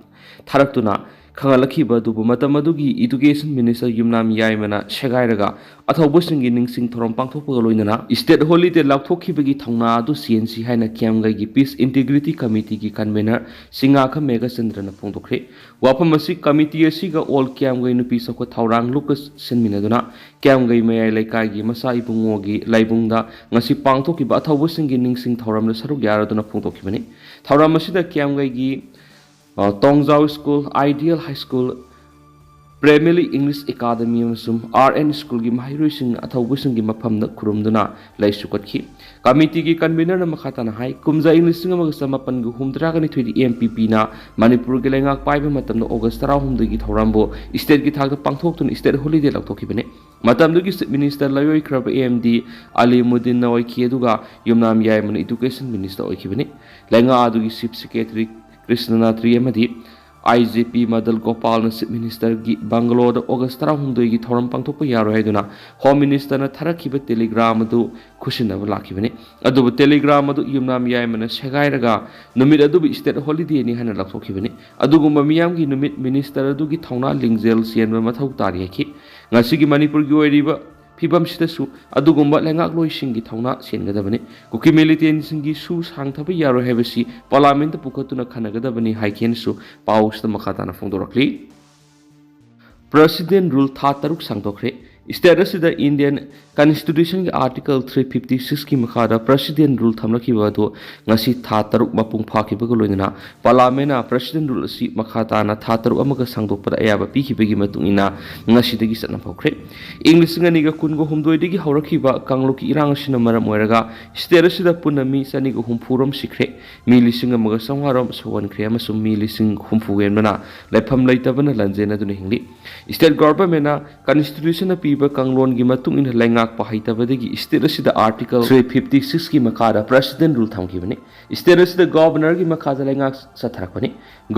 ꯊꯥꯔꯛꯇꯨꯅ ꯈꯪꯍꯜꯂꯛꯈꯤꯕ ꯑꯗꯨꯕꯨ ꯃꯇꯝ ꯑꯗꯨꯒꯤ Education Minister ꯌꯨꯝꯅꯥꯝ ꯌꯥꯏꯃꯅ ꯁꯦꯒꯥꯏꯔꯒ ꯑꯊꯧꯕꯁꯤꯡꯒꯤ ꯅꯤꯡꯁꯤꯡ ꯊꯧꯔꯝ ꯄꯥꯡꯊꯣꯛꯄꯒ ꯂꯣꯏꯅꯅ state holiday ꯂꯥꯎꯊꯣꯛꯈꯤꯕꯒꯤ ꯊꯧꯅꯥ ꯑꯗꯨ ꯆꯦꯟꯁꯤ ꯍꯥꯏꯅ ꯀꯤꯌꯥꯝꯒꯩꯒꯤ Peace Integrity Committeeꯒꯤ convener ꯁꯤꯡꯉꯥꯈꯝ ꯃꯦꯘꯆꯟꯗ꯭ꯔꯅ ꯐꯣꯡꯗꯣꯛꯈ꯭ꯔꯦ꯫ ꯋꯥꯐꯝ ꯑꯁꯤ committee ꯑꯁꯤꯒ All ꯀꯤꯌꯥꯝꯒꯩ ꯅꯨꯄꯤ ꯆꯥꯎꯈꯠ ꯊꯧꯔꯥꯡ ꯂꯨꯞꯀ ꯁꯤꯟꯃꯤꯟꯅꯗꯨꯅ ꯀꯤꯌꯥꯝꯒꯩ ꯃꯌꯥꯏ ꯂꯩꯀꯥꯏꯒꯤ ꯃꯆꯥ ꯏꯕꯨꯡꯉꯣꯒꯤ ꯂꯥꯏꯕꯨꯡꯗ ꯉꯁꯤ ꯄꯥꯡꯊꯣꯛꯈꯤꯕ ꯑꯊꯧꯕꯁꯤꯡꯒꯤ ꯅꯤꯡꯁꯤꯡ ꯊꯧꯔꯝꯗ ꯁꯔꯨꯛ ꯌꯥꯔꯗꯨꯅ ꯐꯣꯡꯗꯣꯛꯈꯤꯕꯅꯤ꯫ ꯊꯧꯔꯝ ꯑꯁꯤꯗ ꯀꯤꯌꯥꯝꯒꯩꯒꯤ, ꯑ, ꯇꯣꯡꯖꯥꯎ School, Ideal High School, Primary English Academy ꯑꯃꯁꯨꯡ R N Schoolꯒꯤ ꯃꯍꯩꯔꯣꯏꯁꯤꯡꯅ ꯑꯊꯧꯕꯁꯤꯡꯒꯤ ꯃꯐꯝꯗ ꯈꯨꯔꯨꯝꯗꯨꯅ ꯂꯩꯁꯨ ꯀꯠꯈꯤ꯫ Committeeꯒꯤ convenerꯅ ꯃꯈꯥ ꯇꯥꯅ ꯍꯥꯏ, ꯀꯨꯝꯖꯥ ꯏꯪ ꯂꯤꯁꯤꯡ ꯑꯃꯒ ꯆꯃꯥꯄꯟꯒ ꯍꯨꯝꯐꯨꯇꯔꯥꯒ ꯅꯤꯊꯣꯏꯗ M P Pꯅ ꯃꯅꯤꯄꯨꯔꯒꯤ ꯂꯩꯉꯥꯛ ꯄꯥꯏꯕ ꯃꯇꯝꯗ August ꯇꯔꯥꯍꯨꯝꯗꯣꯏꯒꯤ ꯊꯧꯔꯝꯕꯨ stateꯀꯤ ꯊꯥꯛꯇ ꯄꯥꯡꯊꯣꯛꯇꯨꯅ state holiday ꯂꯥꯎꯊꯣꯛꯈꯤꯕꯅꯤ꯫ ꯃꯇꯝꯗꯨꯒꯤ Chief Minister ꯂꯣꯏꯑꯣꯏꯈ꯭ꯔꯕ A M D ꯑꯂꯤꯃꯨꯗꯤꯟꯅ ꯑꯣꯏꯈꯤ, ꯑꯗꯨꯒ ꯌꯨꯝꯅꯥꯝ ꯌꯥꯏꯃꯅ Education Minister ꯑꯣꯏꯈꯤꯕꯅꯤ꯫ ꯂꯩꯉꯥꯛ ꯑꯗꯨꯒꯤ Chief Secretary ꯀ꯭ꯔꯤꯁꯅꯅꯥꯊ꯭ꯔꯤ ꯑꯃꯗꯤ I G P ꯃꯗꯜ ꯒꯣꯄꯥꯜꯅ Chief Ministerꯒꯤ bungalow the August ꯇꯔꯥꯍꯨꯝꯗꯣꯏꯒꯤ ꯊꯧꯔꯝ ꯄꯥꯡꯊꯣꯛꯄ ꯌꯥꯔꯣꯏ ꯍꯥꯏꯗꯨꯅ Home Ministerꯅ ꯊꯥꯔꯛꯈꯤꯕ telegram ꯑꯗꯨ ꯈꯨꯠꯁꯤꯟꯅꯕ ꯂꯥꯛꯈꯤꯕꯅꯤ꯫ ꯑꯗꯨꯕꯨ telegram ꯑꯗꯨ ꯌꯨꯝꯅꯥꯝ ꯌꯥꯏꯃꯅ ꯁꯦꯒꯥꯏꯔꯒ ꯅꯨꯃꯤꯠ ꯑꯗꯨꯕꯨ state holidayꯅꯤ ꯍꯥꯏꯅ ꯂꯥꯎꯊꯣꯛꯈꯤꯕꯅꯤ꯫ ꯑꯗꯨꯒꯨꯝꯕ ꯃꯤꯌꯥꯝꯒꯤ ꯅꯨꯃꯤꯠ minister ꯑꯗꯨꯒꯤ ꯊꯧꯅꯥ ꯂꯤꯡꯖꯦꯜ ꯆꯦꯟꯕ ꯃꯊꯧ ꯇꯥꯔꯤ ꯍꯥꯏꯈꯤ꯫ ꯉꯁꯤꯒꯤ ꯃꯅꯤꯄꯨꯔꯒꯤ ꯑꯣꯏꯔꯤꯕ ꯐꯤꯕꯝꯁꯤꯗꯁꯨ ꯑꯗꯨꯒꯨꯝꯕ ꯂꯩꯉꯥꯛꯂꯣꯏꯁꯤꯡꯒꯤ ꯊꯧꯅꯥ ꯁꯦꯟꯒꯗꯕꯅꯤ꯫ ꯀꯨꯀꯤ ꯃꯤꯂꯤꯇꯦꯟꯁꯤꯡꯒꯤ ꯁꯨ ꯁꯥꯡꯊꯕ ꯌꯥꯔꯣꯏ ꯍꯥꯏꯕꯁꯤ ꯄꯥꯔꯂꯥꯃꯦꯟꯗ ꯄꯨꯈꯠꯇꯨꯅ ꯈꯟꯅꯒꯗꯕꯅꯤ ꯍꯥꯏꯈꯤꯅꯁꯨ ꯄꯥꯎꯁꯤꯗ ꯃꯈꯥ ꯇꯥꯅ ꯐꯣꯡꯗꯣꯔꯛꯂꯤ꯫ ꯄ꯭ꯔꯁꯤꯗꯦꯟ ꯔꯨꯜ ꯊꯥ ꯇꯔꯨꯛ ꯁꯥꯡꯗꯣꯛꯈ꯭ꯔꯦ꯫ ꯁ꯭ꯇꯦꯠ ꯑꯁꯤꯗ ꯏꯟꯗꯤꯌꯟ ꯀꯟꯁꯇꯤꯇ꯭ꯌꯨꯁꯟꯒꯤ ꯑꯥꯔꯇꯤꯀꯜ ꯊ꯭ꯔꯤ ꯐꯤꯐꯇꯤ ꯁꯤꯛꯁꯀꯤ ꯃꯈꯥꯗ ꯄ꯭ꯔꯁꯤꯗꯦꯟ ꯔꯨꯜ ꯊꯝꯂꯛꯈꯤꯕ ꯑꯗꯨ ꯉꯁꯤ ꯊꯥ ꯇꯔꯨꯛ ꯃꯄꯨꯡ ꯐꯥꯈꯤꯕꯒ ꯂꯣꯏꯅꯅ ꯄꯥꯔꯂꯥꯃꯦꯟꯅ ꯄ꯭ꯔꯁꯤꯗꯦꯟ ꯔꯨꯜ ꯑꯁꯤ ꯃꯈꯥ ꯇꯥꯅ ꯊꯥ ꯇꯔꯨꯛ ꯑꯃꯒ ꯁꯥꯡꯗꯣꯛꯄꯗ ꯑꯌꯥꯕ ꯄꯤꯈꯤꯕꯒꯤ ꯃꯇꯨꯡ ꯏꯟꯅ ꯉꯁꯤꯗꯒꯤ ꯆꯠꯅꯕ ꯍꯧꯈ꯭ꯔꯦ꯫ ꯏꯪ ꯂꯤꯁꯤꯡ ꯑꯅꯤꯒ ꯀꯨꯟꯒ ꯍꯨꯝꯗꯣꯏꯗꯒꯤ ꯍꯧꯔꯛꯈꯤꯕ ꯀꯥꯡꯂꯨꯞꯀꯤ ꯏꯔꯥꯡ ꯑꯁꯤꯅ ꯃꯔꯝ ꯑꯣꯏꯔꯒ ꯁ꯭ꯇꯦꯠ ꯑꯁꯤꯗ ꯄꯨꯟꯅ ꯃꯤ ꯆꯅꯤꯒ ꯍꯨꯝꯐꯨ ꯔꯣꯝ ꯁꯤꯈ꯭ꯔꯦ, ꯃꯤ ꯂꯤꯁꯤꯡ ꯑꯃꯒ ꯆꯥꯝꯃꯉꯥ ꯔꯣꯝ ꯁꯣꯛꯍꯟꯈ꯭ꯔꯦ ꯑꯃꯁꯨꯡ ꯃꯤ ꯂꯤꯁꯤꯡ ꯍꯨꯝꯐꯨ ꯍꯦꯟꯕꯅ ꯂꯩꯐꯝ ꯂꯩꯇꯕꯅ ꯂꯥꯟꯖꯦꯟꯅꯗꯨꯅ ꯍꯤꯡꯂꯤ꯫ ꯁ꯭ꯇꯦꯠ ꯒꯣꯚꯔꯟꯃꯦꯟꯠꯅ ꯀꯟꯁꯇꯤꯇ꯭ꯌꯨꯁꯟꯅ ꯄꯤꯕ ꯀꯥꯡꯂꯣꯟꯒꯤ ꯃꯇꯨꯡ ꯏꯟꯅ ꯂꯩꯉꯥꯛꯄ ꯍꯩꯇꯕꯗꯒꯤ ꯁ꯭ꯇꯦꯠ ꯑꯁꯤꯗ ꯑꯥꯔꯇꯤꯀꯜ ꯊ꯭ꯔꯤ ꯐꯤꯐꯇꯤ ꯁꯤꯛꯁꯀꯤ ꯃꯈꯥꯗ ꯄ꯭ꯔꯁꯤꯗꯦꯟ ꯔꯨꯜ ꯊꯝꯈꯤꯕꯅꯤ꯫ ꯁ꯭ꯇꯦꯠ ꯑꯁꯤꯗ ꯒꯣꯚꯔꯅꯔꯒꯤ ꯃꯈꯥꯗ ꯂꯩꯉꯥꯛ ꯆꯠꯊꯔꯛꯄꯅꯤ꯫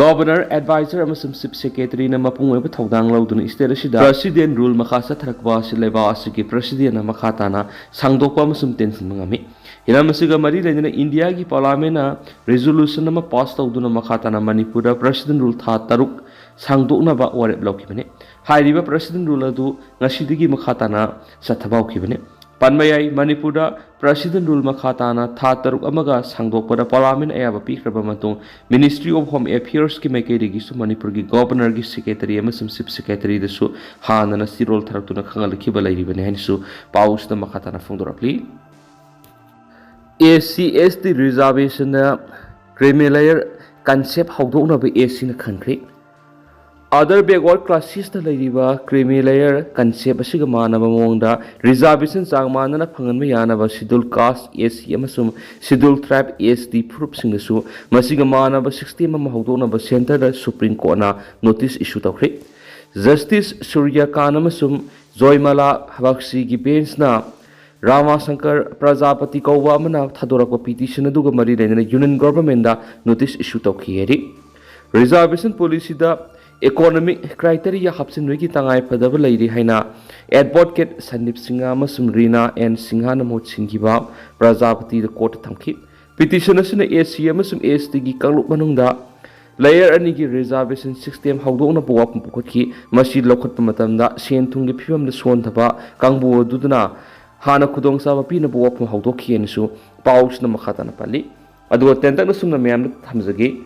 ꯒꯣꯚꯔꯅꯔ, ꯑꯦꯗꯚꯥꯏꯖꯔ ꯑꯃꯁꯨꯡ ꯆꯤꯐ ꯁꯦꯀ꯭ꯔꯦꯇꯔꯤꯅ ꯃꯄꯨꯡ ꯑꯣꯏꯕ ꯊꯧꯗꯥꯡ ꯂꯧꯗꯨꯅ ꯁ꯭ꯇꯦꯠ ꯑꯁꯤꯗ ꯄ꯭ꯔꯁꯤꯗꯦꯟ ꯔꯨꯜ ꯃꯈꯥ ꯆꯠꯊꯔꯛꯄ ꯑꯁꯤ ꯂꯩꯕꯥꯛ ꯑꯁꯤꯒꯤ ꯄ꯭ꯔꯁꯤꯗꯦꯟꯅ ꯃꯈꯥ ꯇꯥꯅ ꯁꯥꯡꯗꯣꯛꯄ ꯑꯃꯁꯨꯡ ꯇꯦꯟꯁꯤꯟꯕ ꯉꯝꯃꯤ꯫ ꯍꯤꯔꯝ ꯑꯁꯤꯒ ꯃꯔꯤ ꯂꯩꯅꯅ ꯏꯟꯗꯤꯌꯥꯒꯤ ꯄꯥꯔꯂꯥꯃꯦꯟꯅ ꯔꯤꯖꯣꯂꯨꯁꯟ ꯑꯃ ꯄꯥꯁ ꯇꯧꯗꯨꯅ ꯃꯈꯥ ꯇꯥꯅ ꯃꯅꯤꯄꯨꯔꯗ ꯄ꯭ꯔꯁꯤꯗꯦꯟ ꯔꯨꯜ ꯊꯥ ꯇꯔꯨꯛ ꯁꯥꯡꯗꯣꯛꯅꯕ ꯋꯥꯔꯦꯞ ꯂꯧꯈꯤꯕꯅꯤ꯫ ꯍꯥꯏꯔꯤꯕ ꯄ꯭ꯔꯁꯤꯗꯦꯟ ꯔꯨꯜ ꯑꯗꯨ ꯉꯁꯤꯗꯒꯤ ꯃꯈꯥ ꯇꯥꯅ ꯆꯠꯊꯕ ꯍꯧꯈꯤꯕꯅꯤ꯫ ꯄꯟꯕ ꯌꯥꯏ, ꯃꯅꯤꯄꯨꯔꯗ ꯄ꯭ꯔꯁꯤꯗꯦꯟ ꯔꯨꯜ ꯃꯈꯥ ꯇꯥꯅ ꯊꯥ ꯇꯔꯨꯛ ꯑꯃꯒ ꯁꯥꯡꯗꯣꯛꯄꯗ ꯄꯥꯔꯂꯥꯃꯦꯟ ꯑꯌꯥꯕ ꯄꯤꯈ꯭ꯔꯕ ꯃꯇꯨꯡ, ꯃꯤꯅꯤꯁꯇ꯭ꯔꯤ ꯑꯣꯐ ꯍꯣꯝ ꯑꯦꯐꯤꯌꯔꯁꯀꯤ ꯃꯥꯏꯀꯩꯗꯒꯤꯁꯨ ꯃꯅꯤꯄꯨꯔꯒꯤ ꯒꯣꯚꯔꯅꯔꯒꯤ ꯁꯦꯀ꯭ꯔꯦꯇꯔꯤ ꯑꯃꯁꯨꯡ ꯆꯤꯐ ꯁꯦꯀ꯭ꯔꯦꯇꯔꯤꯗꯁꯨ ꯍꯥꯟꯅꯅ ꯆꯦꯔꯣꯜ ꯊꯥꯔꯛꯇꯨꯅ ꯈꯪꯍꯜꯂꯛꯈꯤꯕ ꯂꯩꯔꯤꯕꯅꯤ ꯍꯥꯏꯅꯁꯨ ꯄꯥꯎꯁꯤꯗ ꯃꯈꯥ ꯇꯥꯅ ꯐꯣꯡꯗꯣꯔꯛꯂꯤ꯫ ꯑꯦꯁ ꯁꯤ ꯑꯦꯁ ꯇꯤ ꯔꯤꯖꯥꯔꯕꯦꯁꯟꯗ ꯀ꯭ꯔꯤꯃꯤ ꯂꯦꯌꯔ ꯀꯟꯁꯦꯞ ꯍꯧꯗꯣꯛꯅꯕ ꯑꯦꯁ ꯁꯤꯅ ꯈꯟꯈ꯭ꯔꯦ꯫ ꯑꯗꯔ ꯕꯦꯛꯋꯥꯔꯗ ꯀ꯭ꯂꯥꯁꯦꯁꯇ ꯂꯩꯔꯤꯕ ꯀ꯭ꯔꯤꯃꯤ ꯂꯦꯌꯔ ꯀꯟꯁꯦꯞ ꯑꯁꯤꯒ ꯃꯥꯟꯅꯕ ꯃꯑꯣꯡꯗ ꯔꯤꯖꯥꯔꯕꯦꯁꯟ ꯆꯥꯡ ꯃꯥꯟꯅꯅ ꯐꯪꯍꯟꯕ ꯌꯥꯅꯕ ꯁꯦꯗ꯭ꯌꯨꯜ ꯀꯥꯁ ꯑꯦꯁ ꯁꯤ ꯑꯃꯁꯨꯡ ꯁꯦꯗ꯭ꯌꯨꯜ ꯇ꯭ꯔꯥꯏꯕ ꯑꯦꯁ ꯇꯤ ꯐꯨꯔꯨꯞꯁꯤꯡꯗꯁꯨ ꯃꯁꯤꯒ ꯃꯥꯟꯅꯕ ꯁꯤꯁꯇꯦꯝ ꯑꯃ ꯍꯧꯗꯣꯛꯅꯕ ꯁꯦꯟꯇꯔꯗ ꯁꯨꯄ꯭ꯔꯤꯝ ꯀꯣꯔꯠꯅ ꯅꯣꯇꯤꯁ ꯏꯁꯨ ꯇꯧꯈ꯭ꯔꯦ꯫ ꯖꯁꯇꯤꯁ ꯁꯨꯔ꯭ꯌꯀꯥꯟ ꯑꯃꯁꯨꯡ ꯖꯣꯏꯃꯥꯂꯥ ꯕꯛꯁꯤꯒꯤ ꯕꯦꯟꯁꯅ ꯔꯥꯃꯥꯁꯪꯀꯔ ꯄ꯭ꯔꯖꯥꯄꯇꯤ ꯀꯧꯕ ꯑꯃꯅ ꯊꯥꯗꯣꯔꯛꯄ ꯄꯤꯇꯤꯁꯟ ꯑꯗꯨꯒ ꯃꯔꯤ ꯂꯩꯅꯅ ꯌꯨꯅꯤꯌꯟ ꯒꯣꯚꯔꯟꯃꯦꯟꯠꯗ ꯅꯣꯇꯤꯁ ꯏꯁꯨ ꯇꯧꯈꯤ ꯍꯥꯏꯔꯤ꯫ ꯔꯤꯖꯥꯔꯕꯦꯁꯟ ꯄꯣꯂꯤꯁꯤꯗ ꯏꯀꯣꯅꯣꯃꯤꯛ ꯀ꯭ꯔꯥꯏꯇꯦꯔꯤꯌꯥ ꯍꯥꯞꯆꯤꯟꯕꯒꯤ ꯇꯉꯥꯏꯐꯗꯕ ꯂꯩꯔꯤ ꯍꯥꯏꯅ ꯑꯦꯗꯚꯣꯀꯦꯠ ꯁꯟꯗꯤꯞ ꯁꯤꯡꯍ ꯑꯃꯁꯨꯡ ꯔꯤꯅꯥ ꯑꯦꯟ ꯁꯤꯡꯍꯅ ꯃꯍꯨꯠ ꯁꯤꯟꯈꯤꯕ ꯄ꯭ꯔꯖꯥꯄꯇꯤꯗ ꯀꯣꯔꯠꯇ ꯊꯝꯈꯤ꯫ ꯄꯤꯇꯤꯁꯟ ꯑꯁꯤꯅ ꯑꯦꯁ ꯁꯤ ꯑꯃꯁꯨꯡ ꯑꯦꯁ ꯇꯤꯒꯤ ꯀꯥꯡꯂꯨꯞ ꯃꯅꯨꯡꯗ Layer ꯑꯅꯤꯒꯤ reservation system ꯍꯧꯗꯣꯛꯅꯕ ꯋꯥꯐꯝ ꯄꯨꯈꯠꯈꯤ꯫ ꯃꯁꯤ ꯂꯧꯈꯠꯄ ꯃꯇꯝꯗ ꯁꯦꯟ ꯊꯨꯝꯒꯤ ꯐꯤꯕꯝꯗ ꯁꯣꯟꯊꯕ ꯀꯥꯡꯕꯨ ꯑꯗꯨꯗꯨꯅ ꯍꯥꯟꯅ ꯈꯨꯗꯣꯡꯆꯥꯕ ꯄꯤꯅꯕ ꯋꯥꯐꯝ ꯍꯧꯗꯣꯛꯈꯤ ꯍꯥꯏꯅꯁꯨ ꯄꯥꯎꯁꯤꯅ ꯃꯈꯥ ꯇꯥꯅ ꯄꯜꯂꯤ꯫ ꯑꯗꯨꯒ ꯇꯦꯟꯇꯛꯅ ꯁꯨꯝꯅ ꯃꯌꯥꯝꯗ ꯊꯝꯖꯒꯦ꯫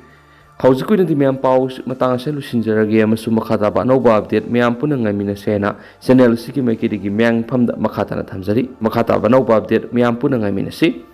ꯍꯧꯖꯤꯛꯀꯤ ꯑꯣꯏꯅꯗꯤ ꯃꯌꯥꯝ ꯄꯥꯎ ꯃꯇꯥꯡ ꯑꯁꯤꯗ ꯂꯣꯏꯁꯤꯟꯖꯔꯒꯦ ꯑꯃꯁꯨꯡ ꯃꯈꯥ ꯇꯥꯕ ꯑꯅꯧꯕ update ꯃꯌꯥꯝ ꯄꯨꯟꯅ ꯉꯥꯏꯃꯤꯟꯅꯁꯦ ꯍꯥꯏꯅ channel ꯑꯁꯤꯒꯤ ꯃꯥꯏꯀꯩꯗꯒꯤ ꯃꯌꯥꯝ ꯃꯐꯝꯗ ꯃꯈꯥ ꯇꯥꯅ ꯊꯝꯖꯔꯤ꯫ ꯃꯈꯥ ꯇꯥꯕ ꯑꯅꯧꯕ update ꯃꯌꯥꯝ ꯄꯨꯟꯅ ꯉꯥꯏꯃꯤꯟꯅꯁꯤ꯫